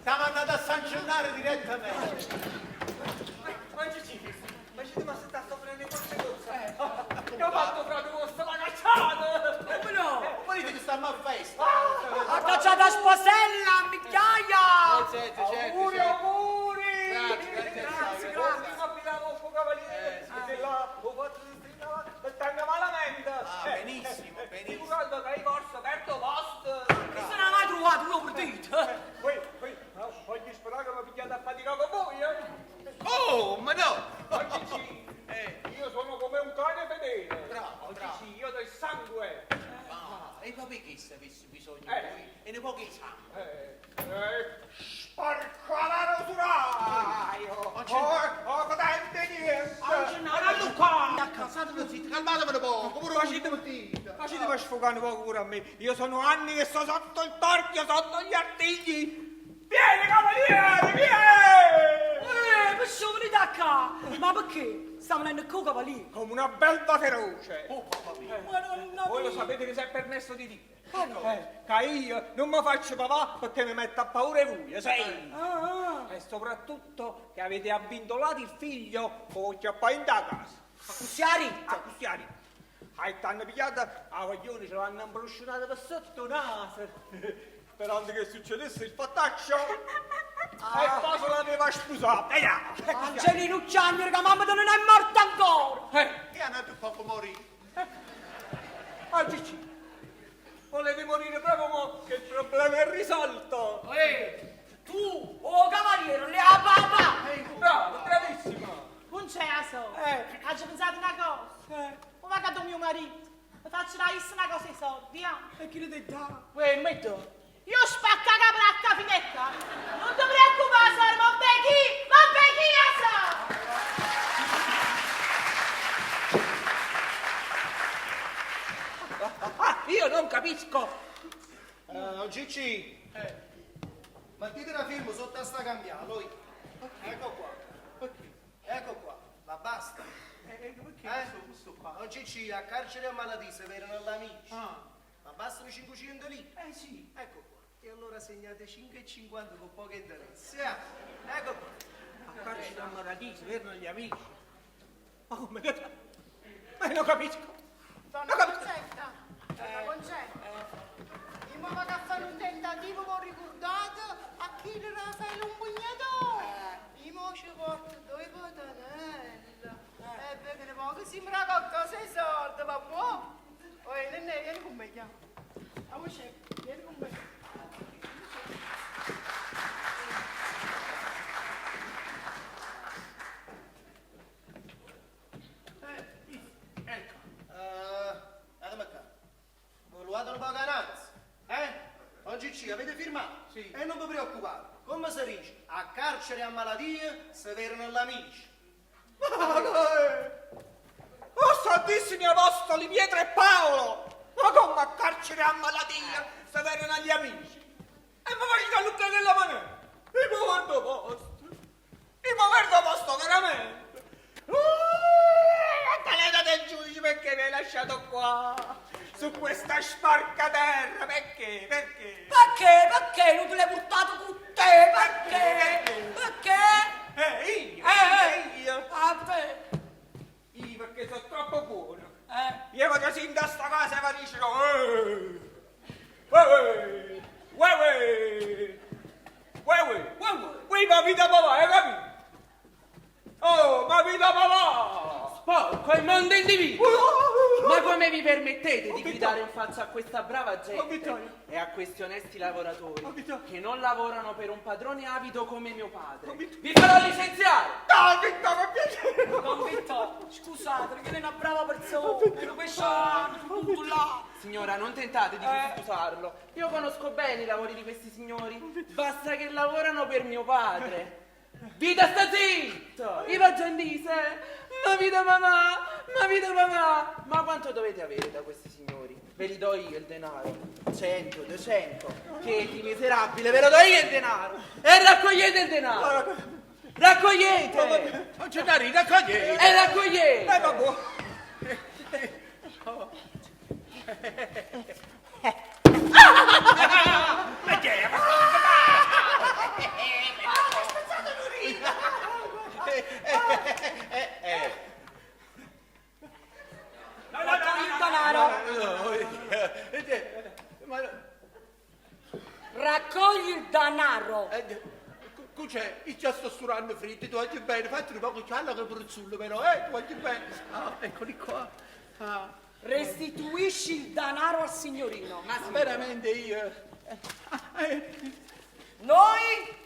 Siamo andati a San Gennaro direttamente. Ma Gigi, ma ci ma sta soffrendo queste cose? Che ho fatto fra due vostra la cacciata? Come no? Volete che stiamo a festa? Ha cacciato a sposella, a migliaia! Certo, certo. Auguri, auguri! Grazie, grazie, grazie, grazie. Mi affidavo al cavaliere, che là ho fatto per tanga malamente. Ah, benissimo, benissimo. Figurando che io forse perdo posto. Che se non l'ha mai trovato, uno partito. Poi, poi, voglio sperare che mi pigliate a fatica con voi, eh? Oh, ma no! Oggi sì, io sono come un cane fedele. Bravo, Oggi bravo. sì, io do il sangue. Ah, e ma perché se avessi bisogno Eh. voi? E ne pochi sangue. Sparcolare usuraio! Oh, oh, potente niente! Luca! Statemi zitto, calmatemi un poco, pure Facetemi, facetemi sfogare un poco pure a me. Io sono anni che sto sotto il torchio, sotto gli artigli. Vieni, cavaliere, vieni! Perciò venite a qua! Ma perché? Stavano in co cavaliere. Come una belva feroce. Oh, papà mio. Madonna Voi lo mia. sapete che si è permesso di dire. Che io non mi faccio papà perché mi metto a paura voi, sai? Ah, ah. E soprattutto che avete abbindolato il figlio con chiappare in da casa. Così a ritta. Ah, così a ritta. E t'hanno pigliato a coglione, ce l'hanno imbruscionato per sotto il naso. Sperando che succedesse il fattaccio. E poi se l'aveva sposato. E ja. Angelino Ciagno, che mamma non è morta ancora! E hanno detto poco morire. Ah, Gigi, volevi morire proprio mo che il problema è risolto. Tu, oh cavaliere, le a papà! Bravo, bravissimo. Non c'è la sola. Ha già pensato una cosa. Ma va che mio marito. Mi faccio la una cosa ai soldi, via. E chi le dà? Uè, metto. Io spacco la capra a finetta. Non ti preoccupare, sora, ma chi? Ma chi la sa? Ah, io non capisco. Gigi, mettete una firma sotto a sta cambiata, lui. Ecco qua. Ecco qua, ma basta. Perché Eh? questo qua? Oh, Gigi, a carcere a malattia se vedono l'amici. Ah. Ma bastano 500 lire. Eh sì. Ecco qua. E allora segnate 5,50 con pochi interessi. eh. Ecco qua. A carcere a malattia si vedono gli amici. Ma come? Ma io non capisco. Donna Concetta, donna Concetta, io mi vado a fare un tentativo, vi ricordate? A chi Raffaele un pugnatore. Io mo ci porto due patanelle. E vedo poco sembra qualcosa di soldi, ma buono. Oh, nene, vieni con me, chiamo. Amore, vieni con me. Ecco. Andiamo qua. Volevate un po' canazzo? Eh? Oggi ci avete firmato? Sì. E non vi preoccupate, come si dice, a carcere e a malattie si vedono gli amici. Ma no, Oh, santissimi apostoli Pietro e Paolo! Ma come a carcere a malattia se vedono agli amici? E mi facete a della maniera! Il povero posto! Il povero posto veramente! Uh, la del giudice perché mi hai lasciato qua? Su questa sporca terra, perché? Perché? Perché? Perché non te l'hai portato con te? Perché? Perché? Io? Io? A te? Io perché sono troppo buono. Eh? Io vado sin da sta casa e vado dice eh, uè, uè, uè, uè, uè, uè, ma vita papà, hai capito? Oh, ma vita papà! Sporco, immondo individuo! Ma come vi permettete di gridare in faccia a questa brava gente e a questi onesti lavoratori che non lavorano per un padrone avido come mio padre? Vi farò licenziare! No, Vittorio, per piacere! Don Vittorio, scusate, perché lei è una brava persona, è un pesciano, tutto là. Signora, non tentate di scusarlo. Io conosco bene i lavori di questi signori. Basta che lavorano per mio padre. Vita sta zitto! Iva Giannise! Ma vita mamma! Ma vita mamma! Ma quanto dovete avere da questi signori? Ve li do io il denaro. 100, 200. Che di miserabile, ve lo do io il denaro! E raccogliete il denaro! Raccogliete! Non c'è da ridere, raccogliete! E raccogliete! Vabbè. Ma che è? No, no, Raccogli il denaro. Raccogli il denaro. C'è? Io già sto sturando fritto, tu voglio bene, fatti un poco cialla che bruzzullo però, eh, tu voglio bene. Ah, eccoli qua. Ah, Restituisci il denaro al signorino. ma veramente io... Noi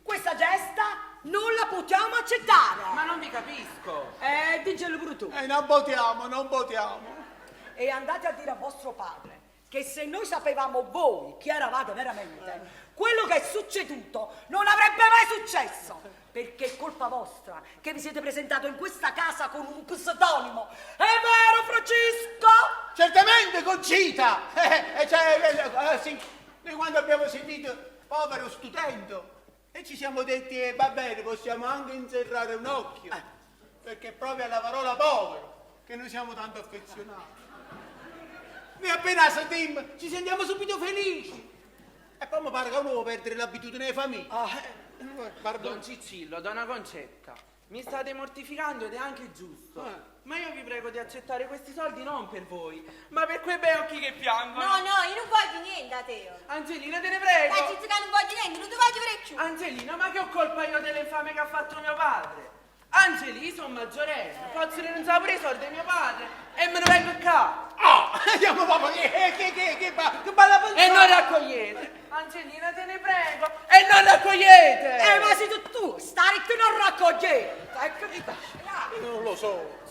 questa gesta non la possiamo accettare. Ma non vi capisco! Dicelo pure tu. Non votiamo, non votiamo. E andate a dire a vostro padre che se noi sapevamo voi chi eravate veramente, quello che è succeduto non avrebbe mai successo. Perché è colpa vostra che vi siete presentato in questa casa con un pseudonimo. È vero, Francisco? Certamente, Concita! Cioè, sì, noi quando abbiamo sentito povero studente e ci siamo detti, va bene, possiamo anche inserrare un occhio, perché è proprio alla parola povero che noi siamo tanto affezionati. Noi appena sentimmo, ci sentiamo subito felici. E poi mi pare che uno può perdere l'abitudine di famiglia. Pardon. Don Ciccillo, donna Concetta, mi state mortificando ed è anche giusto. Ma io vi prego di accettare questi soldi non per voi, ma per quei bei occhi che piangono. No, no, io non voglio niente da te. Angelina, te ne prego. Dai, zitto che non voglio niente, non ti voglio vedere più. Angelina, ma che ho colpa io dell'infame che ha fatto mio padre? Angelina, io sono maggiorenne, posso rinunciare pure i soldi di mio padre e me ne vengo qua. Oh, andiamo papà, che bella pensata. E non raccogliete. Angelina, te ne prego. E non raccogliete. Ma sei tu, stare qui non raccogliete. Ecco che Io non lo so.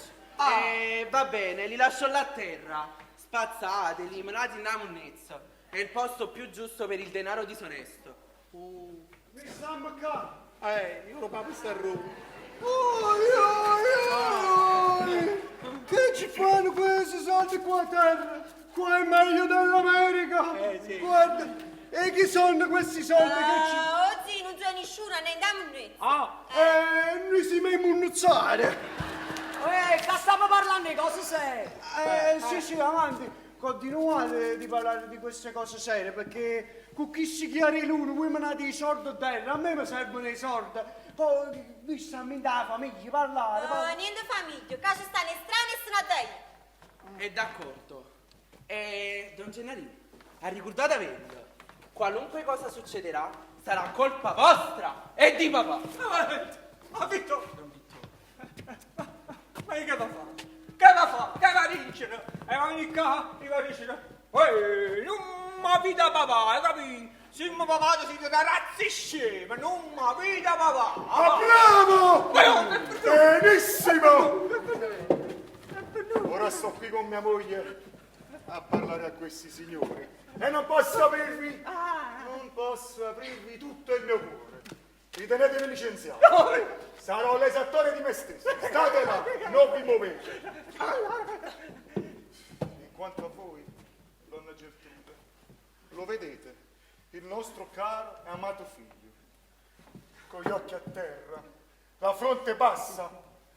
Va bene, li lascio là a terra. Spazzateli, menati in monnezza. È il posto più giusto per il denaro disonesto. Mi stiamo qua. Io lo papà sta a Roma. Oi, oi, oi! Che ci fanno questi soldi qua a terra? Qua è meglio dell'America! Sì. Guarda, e chi sono questi soldi che ci... Oh, zio, non c'è nessuno, ne andiamo noi. Ah, noi siamo i munnuzzari! Che stiamo parlando di cose serie? Sì, sì, avanti. Continuate di parlare di queste cose serie, perché con chi si chiari l'uno, voi menate i soldi a terra, a me mi servono i soldi. Poi, vi stiamo in da famiglia, parlare, Oh, parlare. niente famiglia, qua ci stanno strani e sono a te. È d'accordo. Don Gennarino, a ricordate averlo. Qualunque cosa succederà, Sarà colpa vostra e di papà. Ma Vittorio, ma che va fa? Che va fa? Che va dicere? E va venire qua e va dicere, ehi, non mi vita papà, hai capito? Se mi papà siete da razzi scema, non mi vita papà. Ma bravo! Benissimo! Ora sto qui con mia moglie a parlare a questi signori e non posso aprirvi, non posso aprirvi tutto il mio cuore. Ritenetemi licenziato. Sarò l'esattore di me stesso. State là, non vi muovete. In quanto a voi, donna Gertrude, lo vedete, il nostro caro e amato figlio, con gli occhi a terra, la fronte bassa,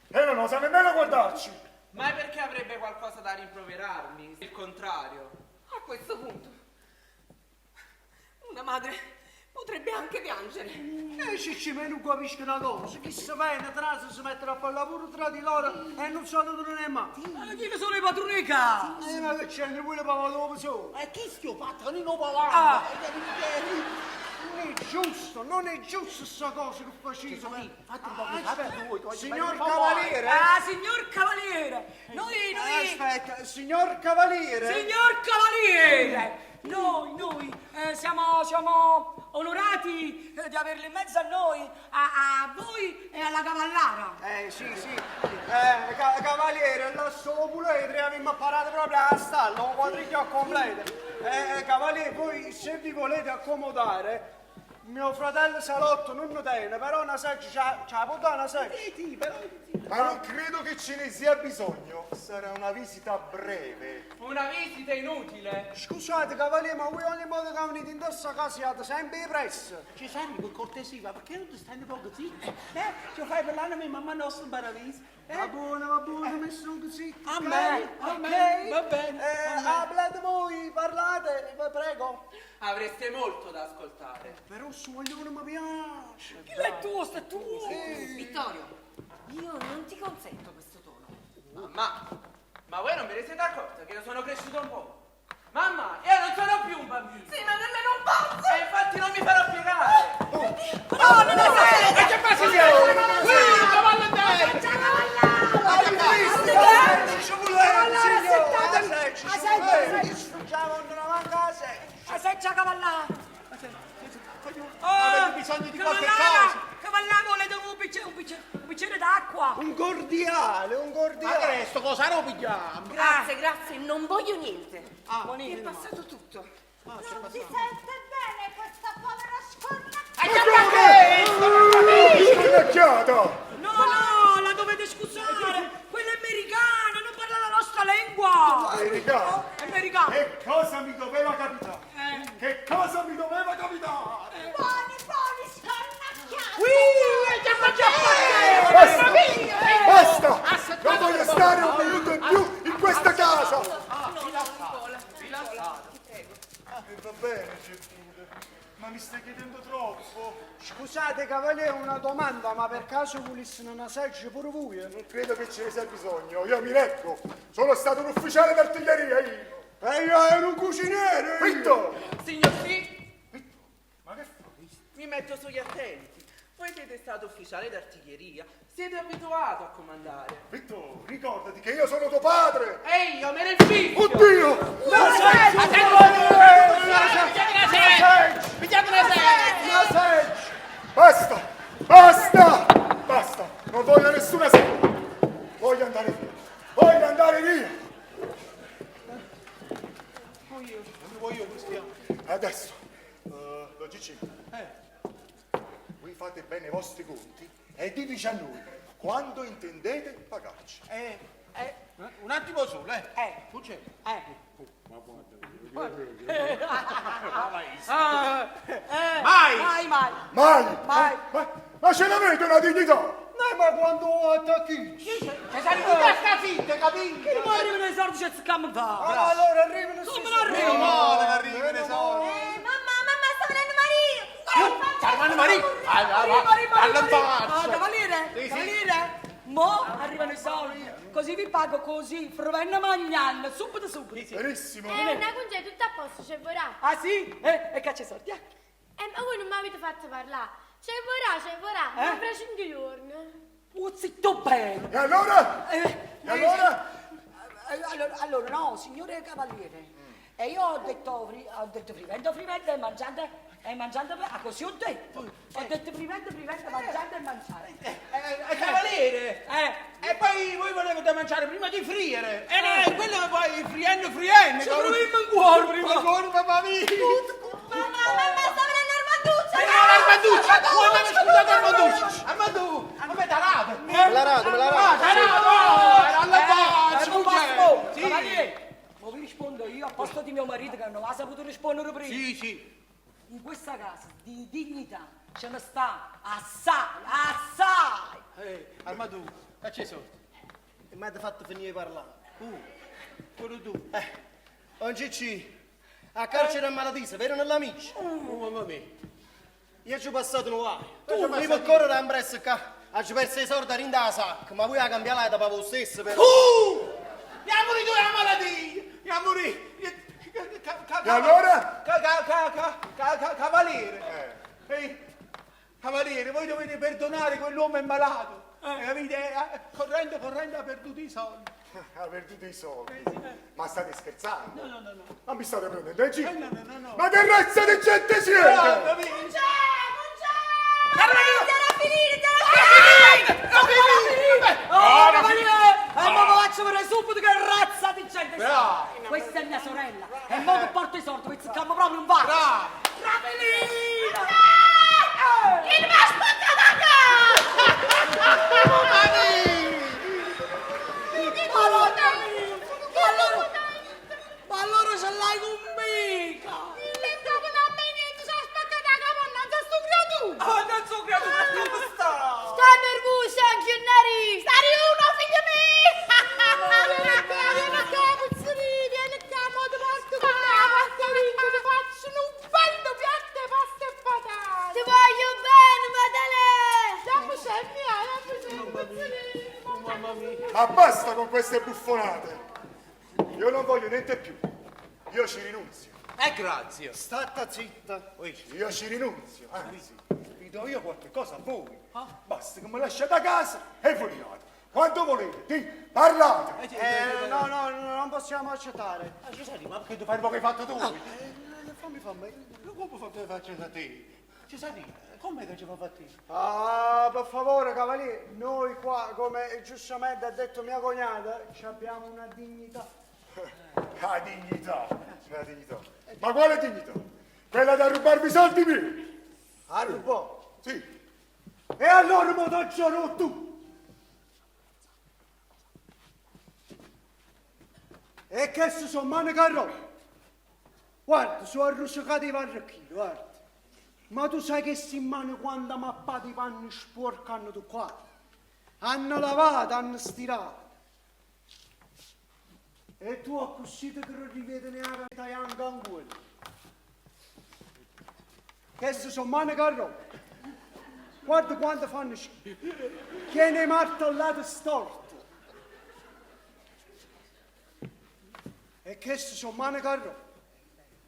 e non osa nemmeno guardarci. Ma perché avrebbe qualcosa da rimproverarmi? Il contrario. A questo punto, una madre potrebbe anche piangere. E se ci non capisco una cosa, chi si viene tra si mettono a parlare pure tra di loro e non sanno dove ne mai. Ma chi sono i padroni di casa? Ma che c'entra quello papà dopo solo? Ma chi sto fatto? Noi non parliamo. Ah. Non è giusto, non è giusto sta cosa che facete. Fate un po' di sapere voi, voglio Signor fare un po' Cavaliere! Ah, signor Cavaliere! Noi, noi... Aspetta, signor Cavaliere! Signor Cavaliere! Noi, noi siamo, siamo onorati di averli in mezzo a noi, a, a voi e alla cavallara. Sì, sì. Cavaliere, là solo pure abbiamo apparato proprio alla stalla, un quadriglio completo. Cavaliere, voi se vi volete accomodare, mio fratello Salotto non lo tiene, però una seggia, ce la può dare una seggia? Sì, però... Ma non credo che ce ne sia bisogno. Sarà una visita breve. Una visita inutile. Scusate, cavaliere, ma voi ogni volta che venite in questa casa siete sempre in pressa. Ci serve per cortesia, ma perché non ti stai un poco zitto? Ci fai parlare a me, mamma nostra in paradiso. Eh? Va buono, va buono, mi sono zitto. A me, a me, va bene. Parlate voi, parlate, prego. Avreste molto da ascoltare. Però su vogliono mi piace. Chi è tuo, sta tuo? Sì. Vittorio, io non ti consento questo tono. Mamma, ma voi non ve ne siete accorta che io sono cresciuto un po'? Mamma, io non sono più un bambino. Sì, ma nemmeno un pazzo. E infatti non mi farò piegare. No, non è vero! E che passa, signore? Qui, cavallo a destra! La seccia cavallà! Avete bisogno di qualche cosa? Cavallà, volete un bicchiere, un bicchiere, un bicchiere d'acqua! Un cordiale, un cordiale! Ma che sto cosa lo pigliamo? Grazie, grazie, non voglio niente. Mi è passato tutto. Non si sente bene questa povera scornacchiata! Scornacchiata! No, no, la dovete scusare! Quella è americana, non parla la nostra lingua! Americana? È americana! Che cosa mi doveva capitare? Che cosa mi doveva capitare? Buoni, buoni, scornacchiati! Basta! Basta! Non voglio stare un minuto in più in questa casa! E va bene, Gertrude, ma mi stai chiedendo troppo. Scusate, cavaliere, una domanda, ma per caso voleste una seggia pure voi? Non credo che ce ne sia bisogno, io mi reggo. Sono stato un ufficiale d'artiglieria, io. E io ero un cuciniere! Vitto! Signor sì, Vitto, ma che fai? mi metto sugli attenti. Voi siete stato ufficiale d'artiglieria, siete abituato a comandare. Vitto, ricordati che io sono tuo padre! E io me ne figlio! Oddio! La seggia! Pigliate una seggia! La seggia! Basta! Basta! Basta! Non voglio nessuna seggia! Voglio andare via! Voglio andare via! Non voglio Cristiano. Adesso, Don Gigi, voi fate bene i vostri conti e diteci a noi quando intendete pagarci. Un attimo solo, eh. C'è. Mai! Mai, mai! Mai! Mai. Ma ce l'avete una dignità? No, ma quando attacchi? Cesare, tu sta zitta, capito? Che poi arrivano i soldi c'è scammo fa! Ah, allora arrivano Come non arrivano? Male che arrivano i soldi. Mamma, mamma, sta venendo Maria! Sta arrivando Maria! Vai, vai, Arriva, vai! arriva, arriva, Alla arriva. Ah, faccia! cavaliere, Sì, sì. cavaliere, mo arrivano i soldi, così vi pago così, frovenna magnanna, subito subito. Benissimo. Una conge tutto a posto, c'è vorrà. Ah sì? E caccia i soldi, eh? Eh, ma voi non mi avete fatto parlare. Ce vorrà, ce vorrà, Eh? ma fra cinque giorni. Oh, zitto bene! E allora? Eh, E allora? eh, allora, allora, no, signore cavaliere, e io ho detto, ho detto frivendo, frivendo e mangiando, e mangiando, ah, così ho detto. Ho detto frivendo, frivendo, mangiando e mangiando. Eh, cavaliere! Eh. E poi voi volevate mangiare prima di friere! E no, quello che poi friendo, friendo! Ci proviamo in cuore, Prima in corpo, papà mio! Mamma, mamma, sta venendo Armanduccia! Venga l'Armanduccia! Vuoi mai scusate Armanduccia? Armandù! A me tarato! Me l'ha dato, me l'ha dato. Ah, tarato! Alla Eh, faccia! non basta, Sì. Cavaliere, ma vi rispondo io a posto di mio marito che non ha saputo rispondere prima. Sì, sì. In questa casa di dignità ce ne sta assai, assai. Eh, Armandù, facci i soldi. E mi avete fatto finire di parlare. Pure tu. Eh, on Cicci, a carcere a malattia, vero nell'amici? Oh, mamma mia. Io ci ho passato un guaio. Tu Tu mi per correre a impresso qua. Ho perso i soldi da sacca, ma voi la cambiate da voi stesso però. Andiamo di due a malattia! Andiamo di... E allora? Cavaliere! Ehi, Cavaliere, voi dovete perdonare quell'uomo è malato. Capite? Correndo, correndo ha perduto i soldi. Ha perduto i soldi. Ma state scherzando? No, no, no, no. Ma mi state prendendo in giro? Eh, no, no, no, no. Ma che razza di gente siete? No, capite? Non c'è, non c'è! Sarà finita, sarà finita! Oh, cavaliere! E mo vi faccio vedere subito che razza di gente Bravo. sei! Questa è mia sorella! E mo che porto i soldi, vi zicchiamo proprio in faccia! Bravo. Ravelina! Chi mi ha spaccato a Madonna mia! Ma allora, ma allora ce l'hai con mica! Oh, non so creatura, come sta? Sta nervosa, Gennari! Stari uno, figlio mio! Vieni qua, vieni qua, puzzerini, vieni qua, mo ti porto con la pasta vinta, ti faccio un bello piatto di pasta e patate. Ti voglio bene, Maddalena! Dammi c'è mia, dammi c'è, puzzerini. Ma basta con queste buffonate! Io non voglio niente più. Io ci rinunzio. Grazie. Stata zitta. Io ci rinunzio, anzi, vi do io qualche cosa a voi. Basta che mi lasciate a casa e voi Quando volete, di, parlate. No, no, no, non possiamo accettare. Ah, Cesare, ma perché tu fai il che hai fatto tu? Fammi, fammi. Come fa faccio da te? Cesare, com'è che ci fa fatti? Ah, per favore, cavaliere, noi qua, come giustamente ha detto mia cognata, ci abbiamo una dignità. La dignità, la dignità. Ma quale dignità? Quella da rubarvi i soldi miei? Ah, rubò? Sì. E allora mi do tu! E che se sono mani che roba? Guarda, sono arrosicati i varrocchini, guarda. Ma tu sai che si in mano quando mappati i panni sporchi hanno tu qua? Hanno lavato, hanno stirato. E tu così ti rivedi neanche tagliando ancora. Queste sono mani che roba. Guarda quanto fanno schifo. Che ne martellate storte. E queste sono mani che roba.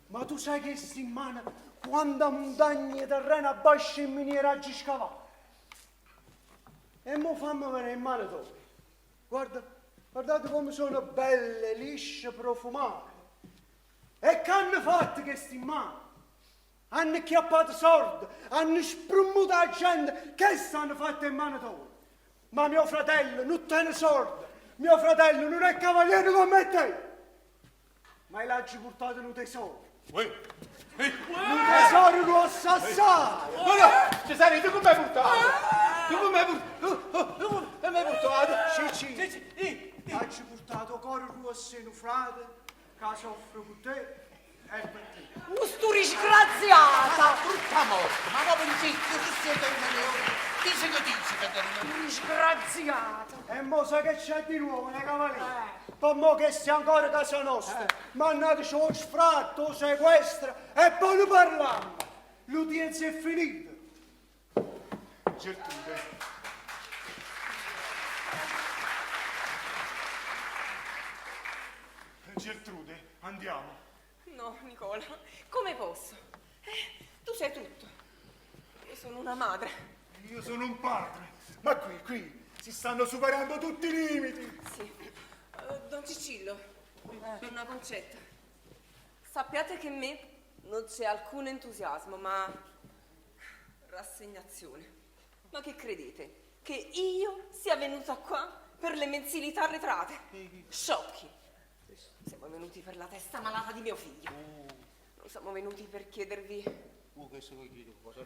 Ma tu sai che si in mano quanta montagna di terreno abbascia in miniera a scavare. E mo fammi vedere in mano tu. Guarda, guardate come sono belle, lisce, profumate. E che hanno fatto questi in mano? Hanno chiappato soldi, hanno sprumuto la gente, che stanno fatto in mano tua? Ma mio fratello non tiene soldi, mio fratello non è cavaliere come te. Ma l'ha portato un tesoro. Uè. Un tesoro grosso assai. No, no, Cesare, tu come hai portato? Tu come hai portato? Tu come hai portato? Cicci, ci portato cuore grosso in un frate che soffre con te e per te. Sto disgraziata! Brutta morte, ma come zitto, che siete un leone? Dice che dice, Caterina. Disgraziata! E mo sai che c'è di nuovo, ne cavaliere? Per mo che sia ancora casa nostra, mannateci lo sfratto, lo sequestro e poi ne parliamo. L'udienza è finita. Gertrude. Gertrude, andiamo. No, Nicola, come posso? Tu sai tutto. Io sono una madre. Io sono un padre, ma qui, qui, si stanno superando tutti i limiti. Sì. Don Ciccillo, donna Concetta, sappiate che in me non c'è alcun entusiasmo, ma rassegnazione. Ma che credete? Che io sia venuta qua per le mensilità arretrate? Sciocchi! Siamo venuti per la testa malata di mio figlio. Non siamo venuti per chiedervi Questo che chiedo, cosa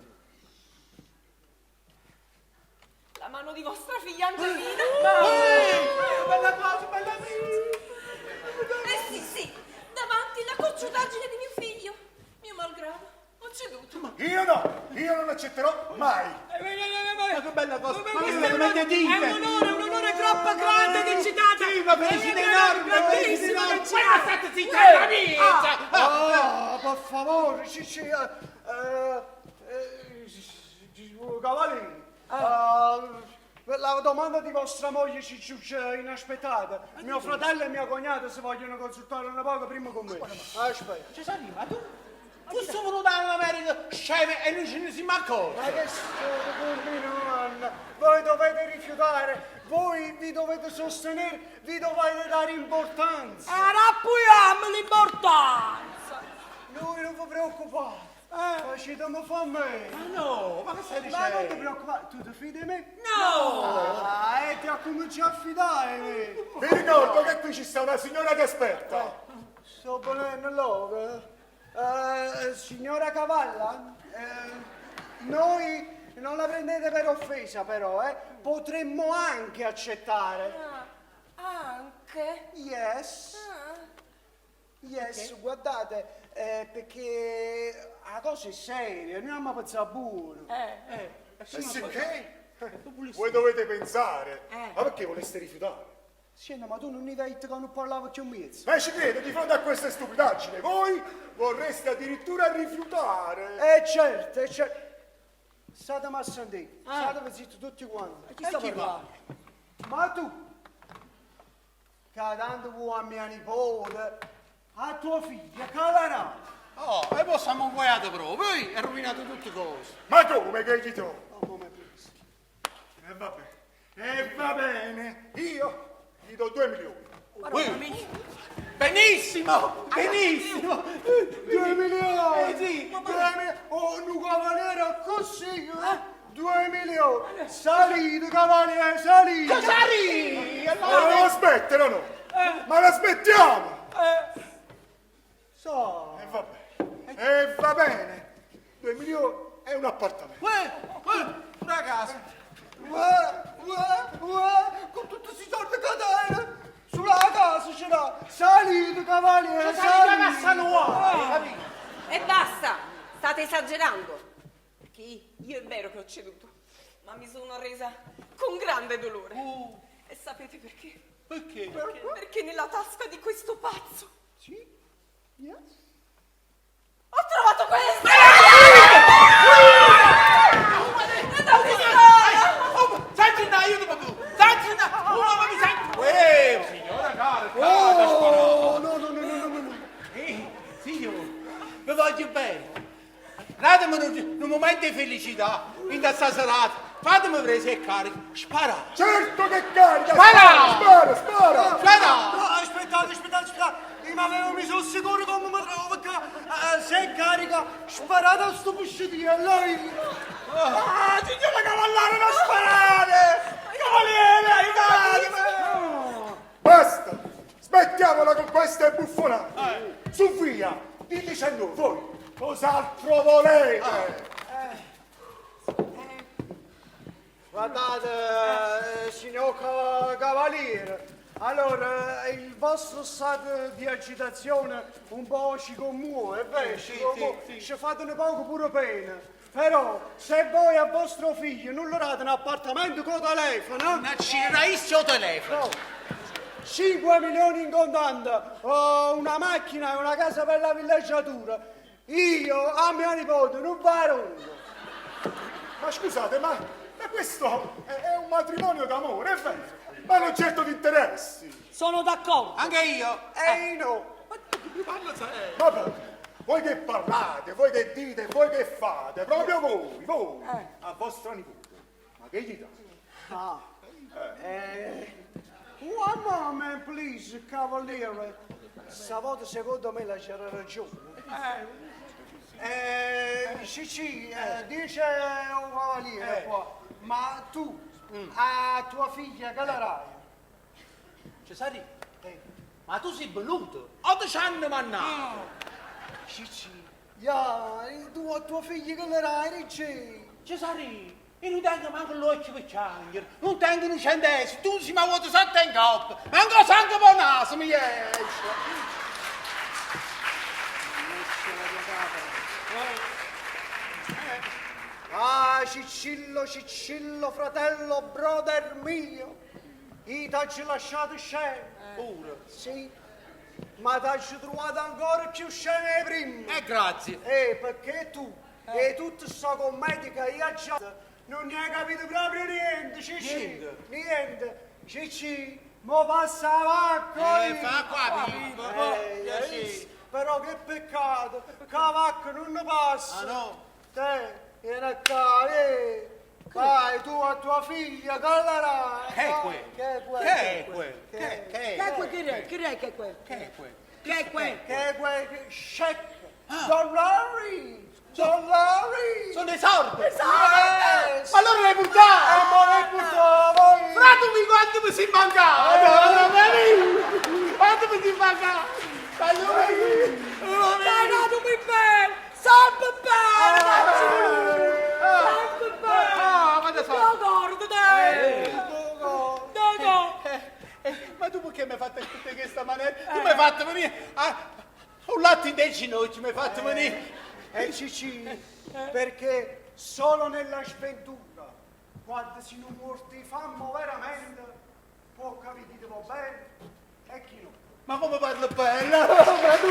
la mano di vostra figlia Angelina. Eh, bella cosa, bella Eh sì, sì, davanti alla cocciutaggine di mio figlio. Mio malgrado, ho ceduto. Io no, io non accetterò mai. Ma che bella cosa! Ma questo che è un- veramente dite? È un onore, un onore troppo grande che ci date! Sì, una felicità enorme, una grandissima felicità che ci enorme. date! Ma state zitta, Eh, amica! Ah, per favore, Cicci, Cavaliere, la domanda di vostra moglie Cicciuccia è inaspettata. Mio fratello e mia cognata si vogliono consultare una poco prima con me. Aspetta. Ci sei ma tu? Tu sei venuto dall'America scemo e non ce ne siamo accorti. Ma che state combinando? Voi dovete rifiutare, voi vi dovete sostenere, vi dovete dare importanza. E rappuiamo l'importanza! Noi non vi preoccupate. Facetemi fa a me. Ma no, ma che stai Ma non ti dicendo? preoccupare, tu ti fidi di me? No! Ah, e ti ha cominciato a fidare di me. Vi ricordo che qui ci sta una signora che aspetta. Sto volendo loro. Signora Cavalla, noi non la prendete per offesa però, potremmo anche accettare. Ah, anche? Yes. Ah. Yes, guardate, perché la cosa è seria, noi abbiamo pensato buono. E sì che? Voi dovete pensare. Ma perché voleste rifiutare? Senta, ma tu non mi hai detto che non parlavo più mezzo. Ma ci credo, di fronte a queste stupidaggini, voi vorreste addirittura rifiutare. Certo, certo. Statemi a sentire, statevi zitti tutti quanti. Chi sta parlando? Ma tu, che tanto vuoi a mia nipote, a tua figlia, calerà. Oh, e poi siamo inguaiati proprio, eh, hai rovinato tutte cose. Ma come che gli do? Ma come pensi? E va bene, e va bene, io gli do 2 milioni. Ui, Benissimo, benissimo. 2 milioni! Eh sì. 2 milioni! Oh, un cavaliere così, eh? 2 milioni! Salite, cavaliere, salite! Salì! Ma non aspettano, no? Ma l'aspettiamo! So. E va bene, e va bene. 2 milioni e un appartamento. Uè, uè, una casa. Uè, uè, uè, con tutti questi soldi che tiene, sulla casa ce l'ha! Salite, cavaliere, Salì salite! a capito? E basta! State esagerando! Perché io è vero che ho ceduto, ma mi sono arresa con grande dolore. E sapete perché? Perché? Perché nella tasca di questo pazzo Sì? Yes? ho trovato questo! È una pistola! Oh, senti, no, aiutami tu. Senti, no, uno mi senti. Uè, signora cara, cara, Oh, no, no, no, no, no, no, no. Signore, vi voglio bene. Datemi un momento di felicità in questa serata. Fatemi presa e carica. Spara. Certo che carica! Spara! Spara, spara! Spara! No, aspettate, aspettate, aspettate. Io mi avevo messo sicuro come mi trovo qua. Se carica, sparate a sto pescetiello. Ah, signora Cavallaro, non sparare! Cavaliere, aiutatemi! Basta! Smettiamola con queste buffonate! Su via! Diteci a noi, voi, cos'altro volete? Guardate, signor Cavaliere, allora il vostro stato di agitazione un po' ci commuove, è vero, ci commuove, ci fate un poco pure pena. Però se voi a vostro figlio non le date un appartamento con telefono, Un acceleratissimo telefono. no, 5 milioni in contante, una macchina e una casa per la villeggiatura, io a mia nipote non varo. Ma scusate, ma questo è un matrimonio d'amore, è vero? Ma non certo di interessi. Sono d'accordo. Anche io. E io no. Vabbè, Voi che parlate, voi che dite, voi che fate, proprio voi, voi, a vostra nipote. Ma che gli date? Ah. Eh. One moment, please, cavaliere. Stavolta secondo me la c'era ragione. Eh, sì, sì, eh, dice un cavaliere qua, ma tu, a tua figlia che la dai? Cesarì, ma tu sei venuto? O ti ci hanno mannato? Sì, sì. Ya, tu a tua figlia che la dai, Ricci? Cesarì, io non tengo manco l'occhio per piangere, non tengo un centesimo, tu si mi vuoi sotto in coppa, manco sangue per naso mi esce. Ah, Ciccillo, Ciccillo, fratello, brother mio, io ti ho lasciato scemo. Pure? Sì, ma ti ho trovato ancora più scemo di prima. Grazie. Perché tu e tutta sta commedia che io ho già non ne hai capito proprio niente, Cicci. Niente? Niente. Cicci, mo passa la vacca. Fa qua, Pippo. Sì. Però che peccato, che la vacca non ne passa. Ah, no? Te, vieni qua, eh. Vai, tu a tua figlia, che la dai? Che è quel? Che è quel? Che è quel? Che è Che è quel? Che è? Che è che è quel? Che è quel? Che è quel? Che è quel? Che- Check. Dollari. Dollari. Sono dei sordi. Yes. Ma allora le buttate! E mo le buttavo io. Frate mi quanto mi si mancava! Quanto mi si mancava! Allora Dai, no, tu mi bene! Sempre bene! Dai, ci Sempre bene! Ah, quando sono? Lo cordo, dai! Dai, no! Ma tu perché mi hai fatto tutte questa maniera? Tu mi hai fatto venire a un latte in dei ginocchi, mi hai fatto venire. E Cicci, perché solo nella sventura, quando si non morti famo veramente, può capire chi ti va bene e chi no. Ma come parla bella? Ma tu...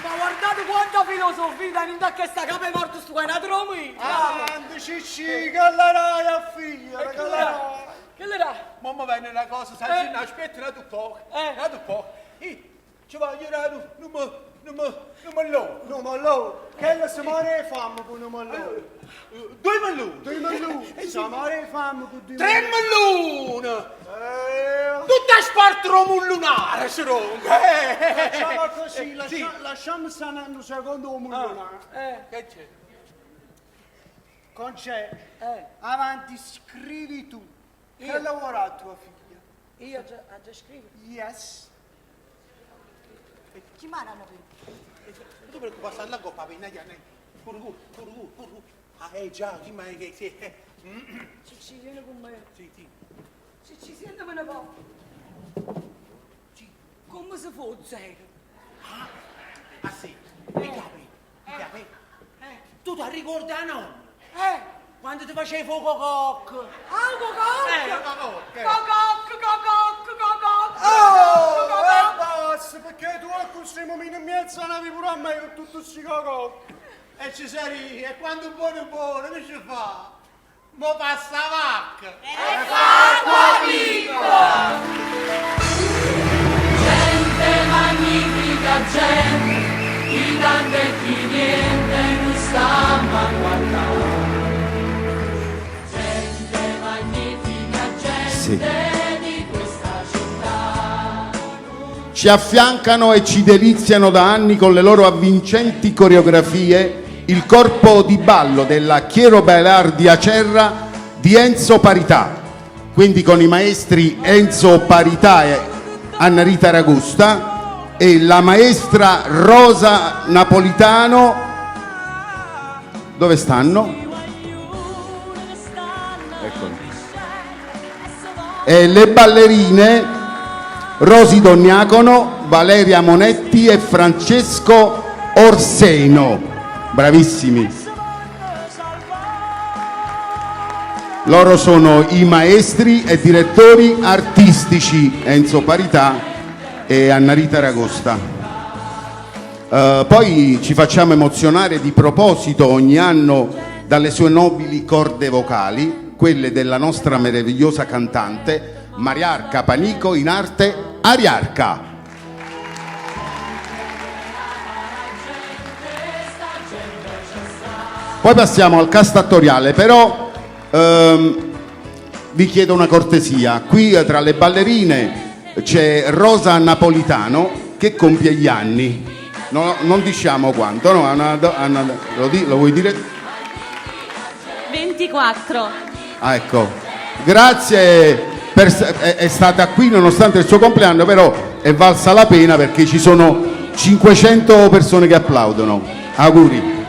Ma guardate quanta filosofia, non da che sta capo è morto sto anatromi! Avanti Cicci, che la dai a figlia, che la dai. Che le dà? Mamma viene una cosa, sai, no, aspetta, un altro poco, un altro poco. Io ci voglio dare un, un, un, un mellone. No mellone, che la si muore fame con un mellone. Due melloni. Due melloni, si muore fame con due Tre melloni! Eh, Tutta spartro mullunare, si rompe! Facciamo così, lascia- Sì. lasciamo stare un secondo un millone. Che c'è? Concè, avanti, scrivi tu. Che lavora tua figlia? Io già, ah, già scrivo. Yes. Chi manano per? Non ti preoccupare, sta là con papà, Curgu, curgu, curgu. Ah, già, chi mai che sì. Cicci, vieni con me. Sì, sì. Cicci, sentimi un po'. Come si fa zero? Ah, sì. Mi capi, mi capi. Tu ti ricordi la nonna? Eh! Quando ti facevi fuoco cocco? Ah, cococco! Cococco. Cococco, cococco, cococco! Oh, e basta, perché tu a questo momento in mezzo andavi pure a me con tutto questi cococchi. E ci sarì, e quando buono buono, che ci fa? Mo passa la vacca! E fa piccola! Gente magnifica, gente, chi tanto e chi niente non sta a guardare. Gente magnifica, gente Sì. di questa città. Ci affiancano e ci deliziano da anni con le loro avvincenti coreografie il corpo di ballo della Chiero Bailar di Acerra di Enzo Parità, quindi con i maestri Enzo Parità e Anna Rita Ragusta e la maestra Rosa Napolitano. Dove stanno? Eccoli. E le ballerine Rosi Donniacono, Valeria Monetti e Francesco Orseno. Bravissimi. Loro sono i maestri e direttori artistici Enzo Parità e Anna Rita Ragosta. Poi ci facciamo emozionare di proposito ogni anno dalle sue nobili corde vocali, quelle della nostra meravigliosa cantante Mariarca Panico, in arte Ariarca. Poi passiamo al cast attoriale, però ehm, vi chiedo una cortesia. Qui eh, tra le ballerine c'è Rosa Napolitano che compie gli anni. No, non diciamo quanto, no? Anna- Anna- lo, di- lo vuoi dire? 24. Ah, ecco. Grazie, per, è, è stata qui nonostante il suo compleanno, però è valsa la pena perché ci sono 500 persone che applaudono. Auguri.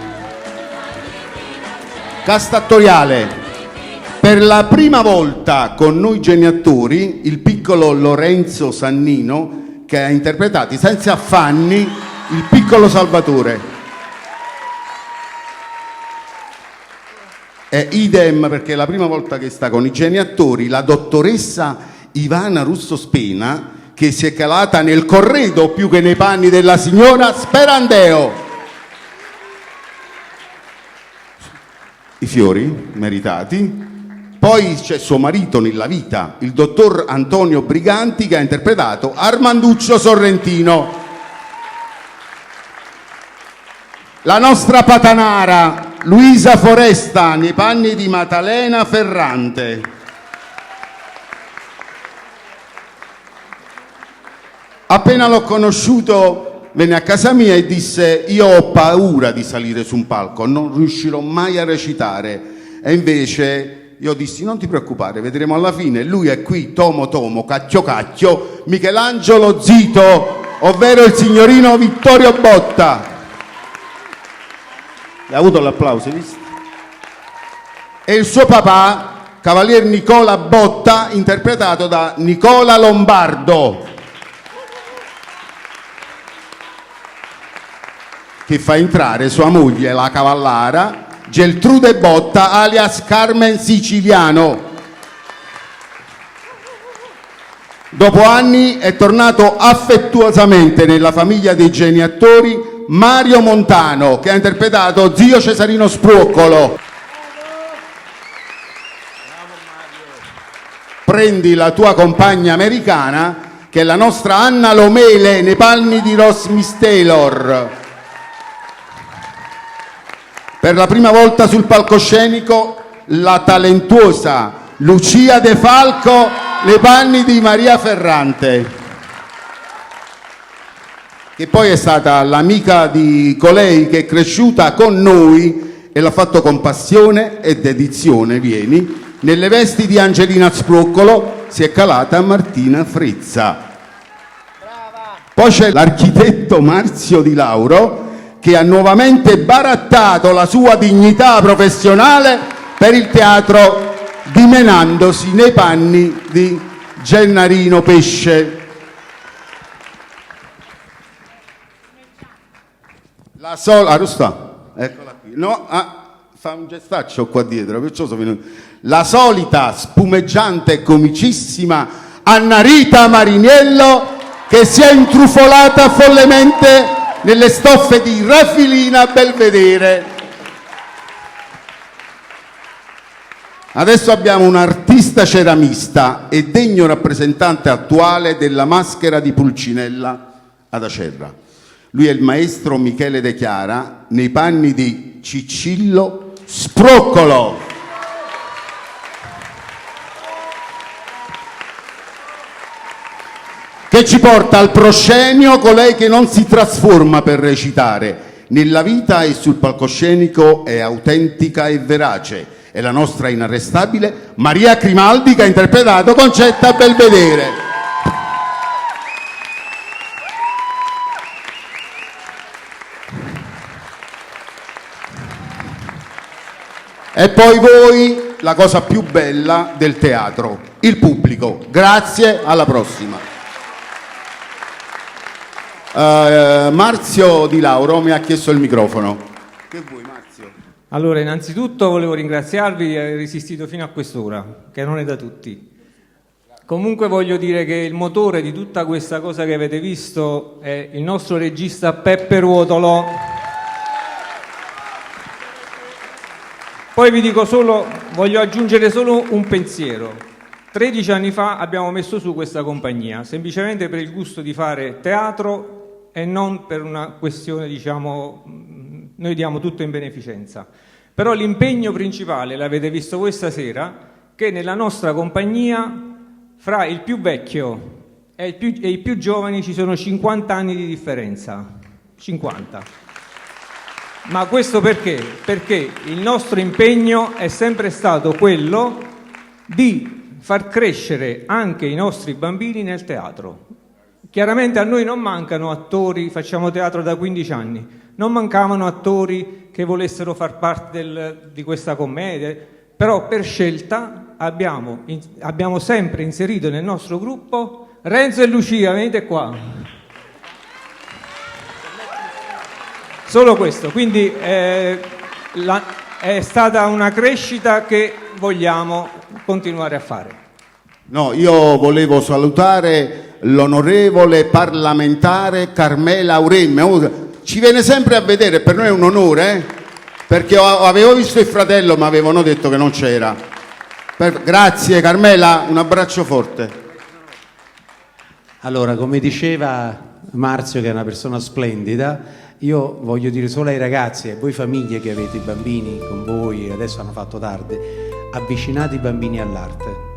Cast attoriale. Per la prima volta con noi geniattori, il piccolo Lorenzo Sannino che ha interpretato senza affanni il piccolo Salvatore. E idem perché è la prima volta che sta con i geniattori la dottoressa Ivana Russo Spena che si è calata nel corredo più che nei panni della signora Sperandeo. I fiori meritati. Poi c'è suo marito nella vita, il dottor Antonio Briganti che ha interpretato Armanduccio Sorrentino. La nostra patanara Luisa Foresta nei panni di Matalena Ferrante. Appena l'ho conosciuto venne a casa mia e disse io ho paura di salire su un palco, non riuscirò mai a recitare. E invece io dissi non ti preoccupare, vedremo alla fine. Lui è qui, tomo tomo, cacchio cacchio, Michelangelo Zito, ovvero il signorino Vittorio Botta. Ha avuto l'applauso, hai visto? E il suo papà, Cavalier Nicola Botta, interpretato da Nicola Lombardo. Che fa entrare sua moglie, la cavallara, Geltrude Botta, alias Carmen Siciliano. Dopo anni è tornato affettuosamente nella famiglia dei geniattori Mario Montano, che ha interpretato zio Cesarino Spruoccolo. Prendi la tua compagna americana, che è la nostra Anna Lomele nei panni di Ross Miss Taylor. Per la prima volta sul palcoscenico la talentuosa Lucia De Falco nei panni di Maria Ferrante, che poi è stata l'amica di colei che è cresciuta con noi e l'ha fatto con passione e dedizione, vieni, nelle vesti di Angelina Spruoccolo si è calata Martina Frezza. Poi c'è l'architetto Marzio Di Lauro che ha nuovamente barattato la sua dignità professionale per il teatro dimenandosi nei panni di Gennarino Pesce. La sola, ah, sta, eccola qui. No, ah, fa un gestaccio qua dietro, perciò sono venuto. La solita spumeggiante e comicissima Anna Rita Mariniello che si è intrufolata follemente nelle stoffe di Rafilina Belvedere. Adesso abbiamo un artista ceramista e degno rappresentante attuale della maschera di Pulcinella ad Acerra. Lui è il maestro Michele De Chiara nei panni di Ciccillo Sproccolo. Che ci porta al proscenio colei che non si trasforma per recitare. Nella vita e sul palcoscenico è autentica e verace. È la nostra inarrestabile Maria Crimaldi che ha interpretato Concetta Belvedere. E poi voi, la cosa più bella del teatro, il pubblico. Grazie, alla prossima. Eh, Marzio Di Lauro mi ha chiesto il microfono. Che vuoi Marzio? Allora, innanzitutto volevo ringraziarvi di aver resistito fino a quest'ora, che non è da tutti. Comunque voglio dire che il motore di tutta questa cosa che avete visto è il nostro regista Peppe Ruotolo. Poi vi dico solo, voglio aggiungere solo un pensiero. 13 anni fa abbiamo messo su questa compagnia, semplicemente per il gusto di fare teatro e non per una questione, diciamo, noi diamo tutto in beneficenza. Però l'impegno principale, l'avete visto voi stasera, che nella nostra compagnia fra il più vecchio e, il più, e i più giovani ci sono 50 anni di differenza. 50. Ma questo perché? Perché il nostro impegno è sempre stato quello di far crescere anche i nostri bambini nel teatro. Chiaramente a noi non mancano attori, facciamo teatro da 15 anni, non mancavano attori che volessero far parte del- di questa commedia, però per scelta abbiamo, in- abbiamo sempre inserito nel nostro gruppo Renzo e Lucia, venite qua. Solo questo, quindi eh, la- è stata una crescita che vogliamo continuare a fare. No, io volevo salutare l'onorevole parlamentare Carmela Auremme. Oh, Ci viene sempre a vedere, per noi è un onore, eh? perché ho- avevo visto il fratello ma avevano detto che non c'era. Per- grazie Carmela, un abbraccio forte. Allora, come diceva Marzio, che è una persona splendida, io voglio dire solo ai ragazzi e a voi famiglie che avete i bambini con voi, adesso hanno fatto tardi, avvicinate i bambini all'arte.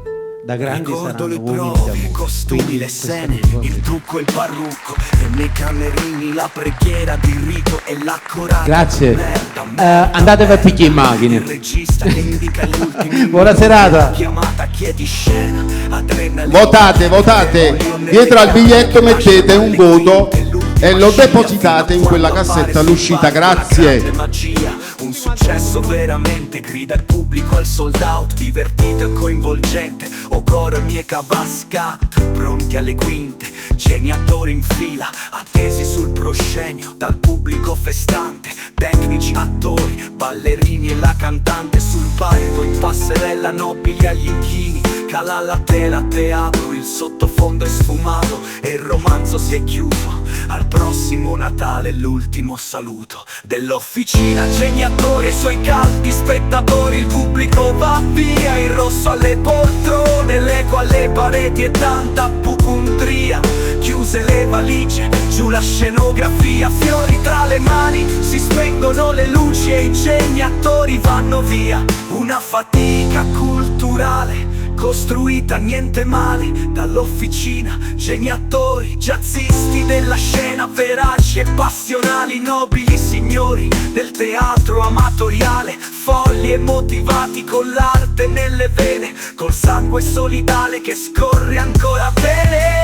Da grandi Ricordo saranno le uomini prove, d'amore. i costumi, Quindi le questa scene, è una cosa- il trucco e il parrucco E nei camerini la preghiera di rito e l'accorata Grazie. Merda, Eh, andatevi a picchiare in macchina. Il regista che indica gli ultimi Buona serata. Chiamata chiedi scena, adrenalina Votate, votate. Dietro al biglietto mettete un voto e lo depositate in quella cassetta all'uscita. Grazie. Grande magia, un successo veramente Grida il pubblico al sold out Divertito e coinvolgente O coro e mie cavasca Pronti alle quinte Geniatori in fila Attesi sul proscenio Dal pubblico festante Tecnici, attori, ballerini e la cantante Sul palco in passerella nobili agli inchini Cala la tela a teatro Il sottofondo è sfumato E il romanzo si è chiuso Al prossimo Natale l'ultimo saluto Dell'officina geniatori e suoi caldi spettatori Il pubblico va via Il rosso alle poltrone L'eco alle pareti e tanta pucundria Chiuse le valigie, giù la scenografia Fiori tra le mani, si spengono le luci E i geniatori vanno via Una fatica culturale Costruita niente male dall'officina Geniatori, jazzisti della scena Veraci e passionali, nobili signori Del teatro amatoriale Folli e motivati con l'arte nelle vene Col sangue solidale che scorre ancora bene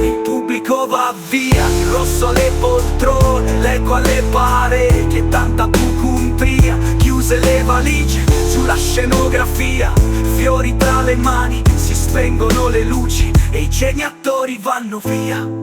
Il pubblico va via, il rosso alle poltrone, l'eco alle pareti e tanta pucuntria. Chiuse le valigie sulla scenografia, fiori tra le mani, si spengono le luci e i geniatori vanno via.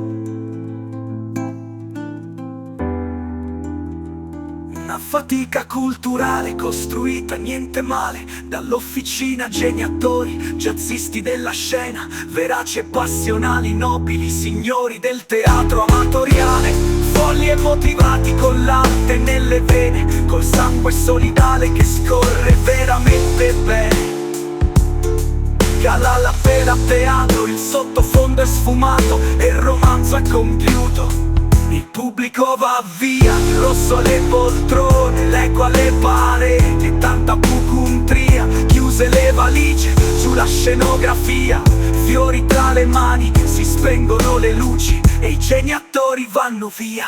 Una fatica culturale costruita niente male Dall'officina geniatori, jazzisti della scena Veraci e passionali, nobili signori del teatro amatoriale Folli e motivati con l'arte nelle vene Col sangue solidale che scorre veramente bene Cala la pena a teatro, il sottofondo è sfumato e il romanzo è compiuto. Il pubblico va via, il rosso alle poltrone, l'eco alle pareti e tanta pucuntria. Chiuse le valigie sulla scenografia, fiori tra le mani, si spengono le luci e i geniatori vanno via.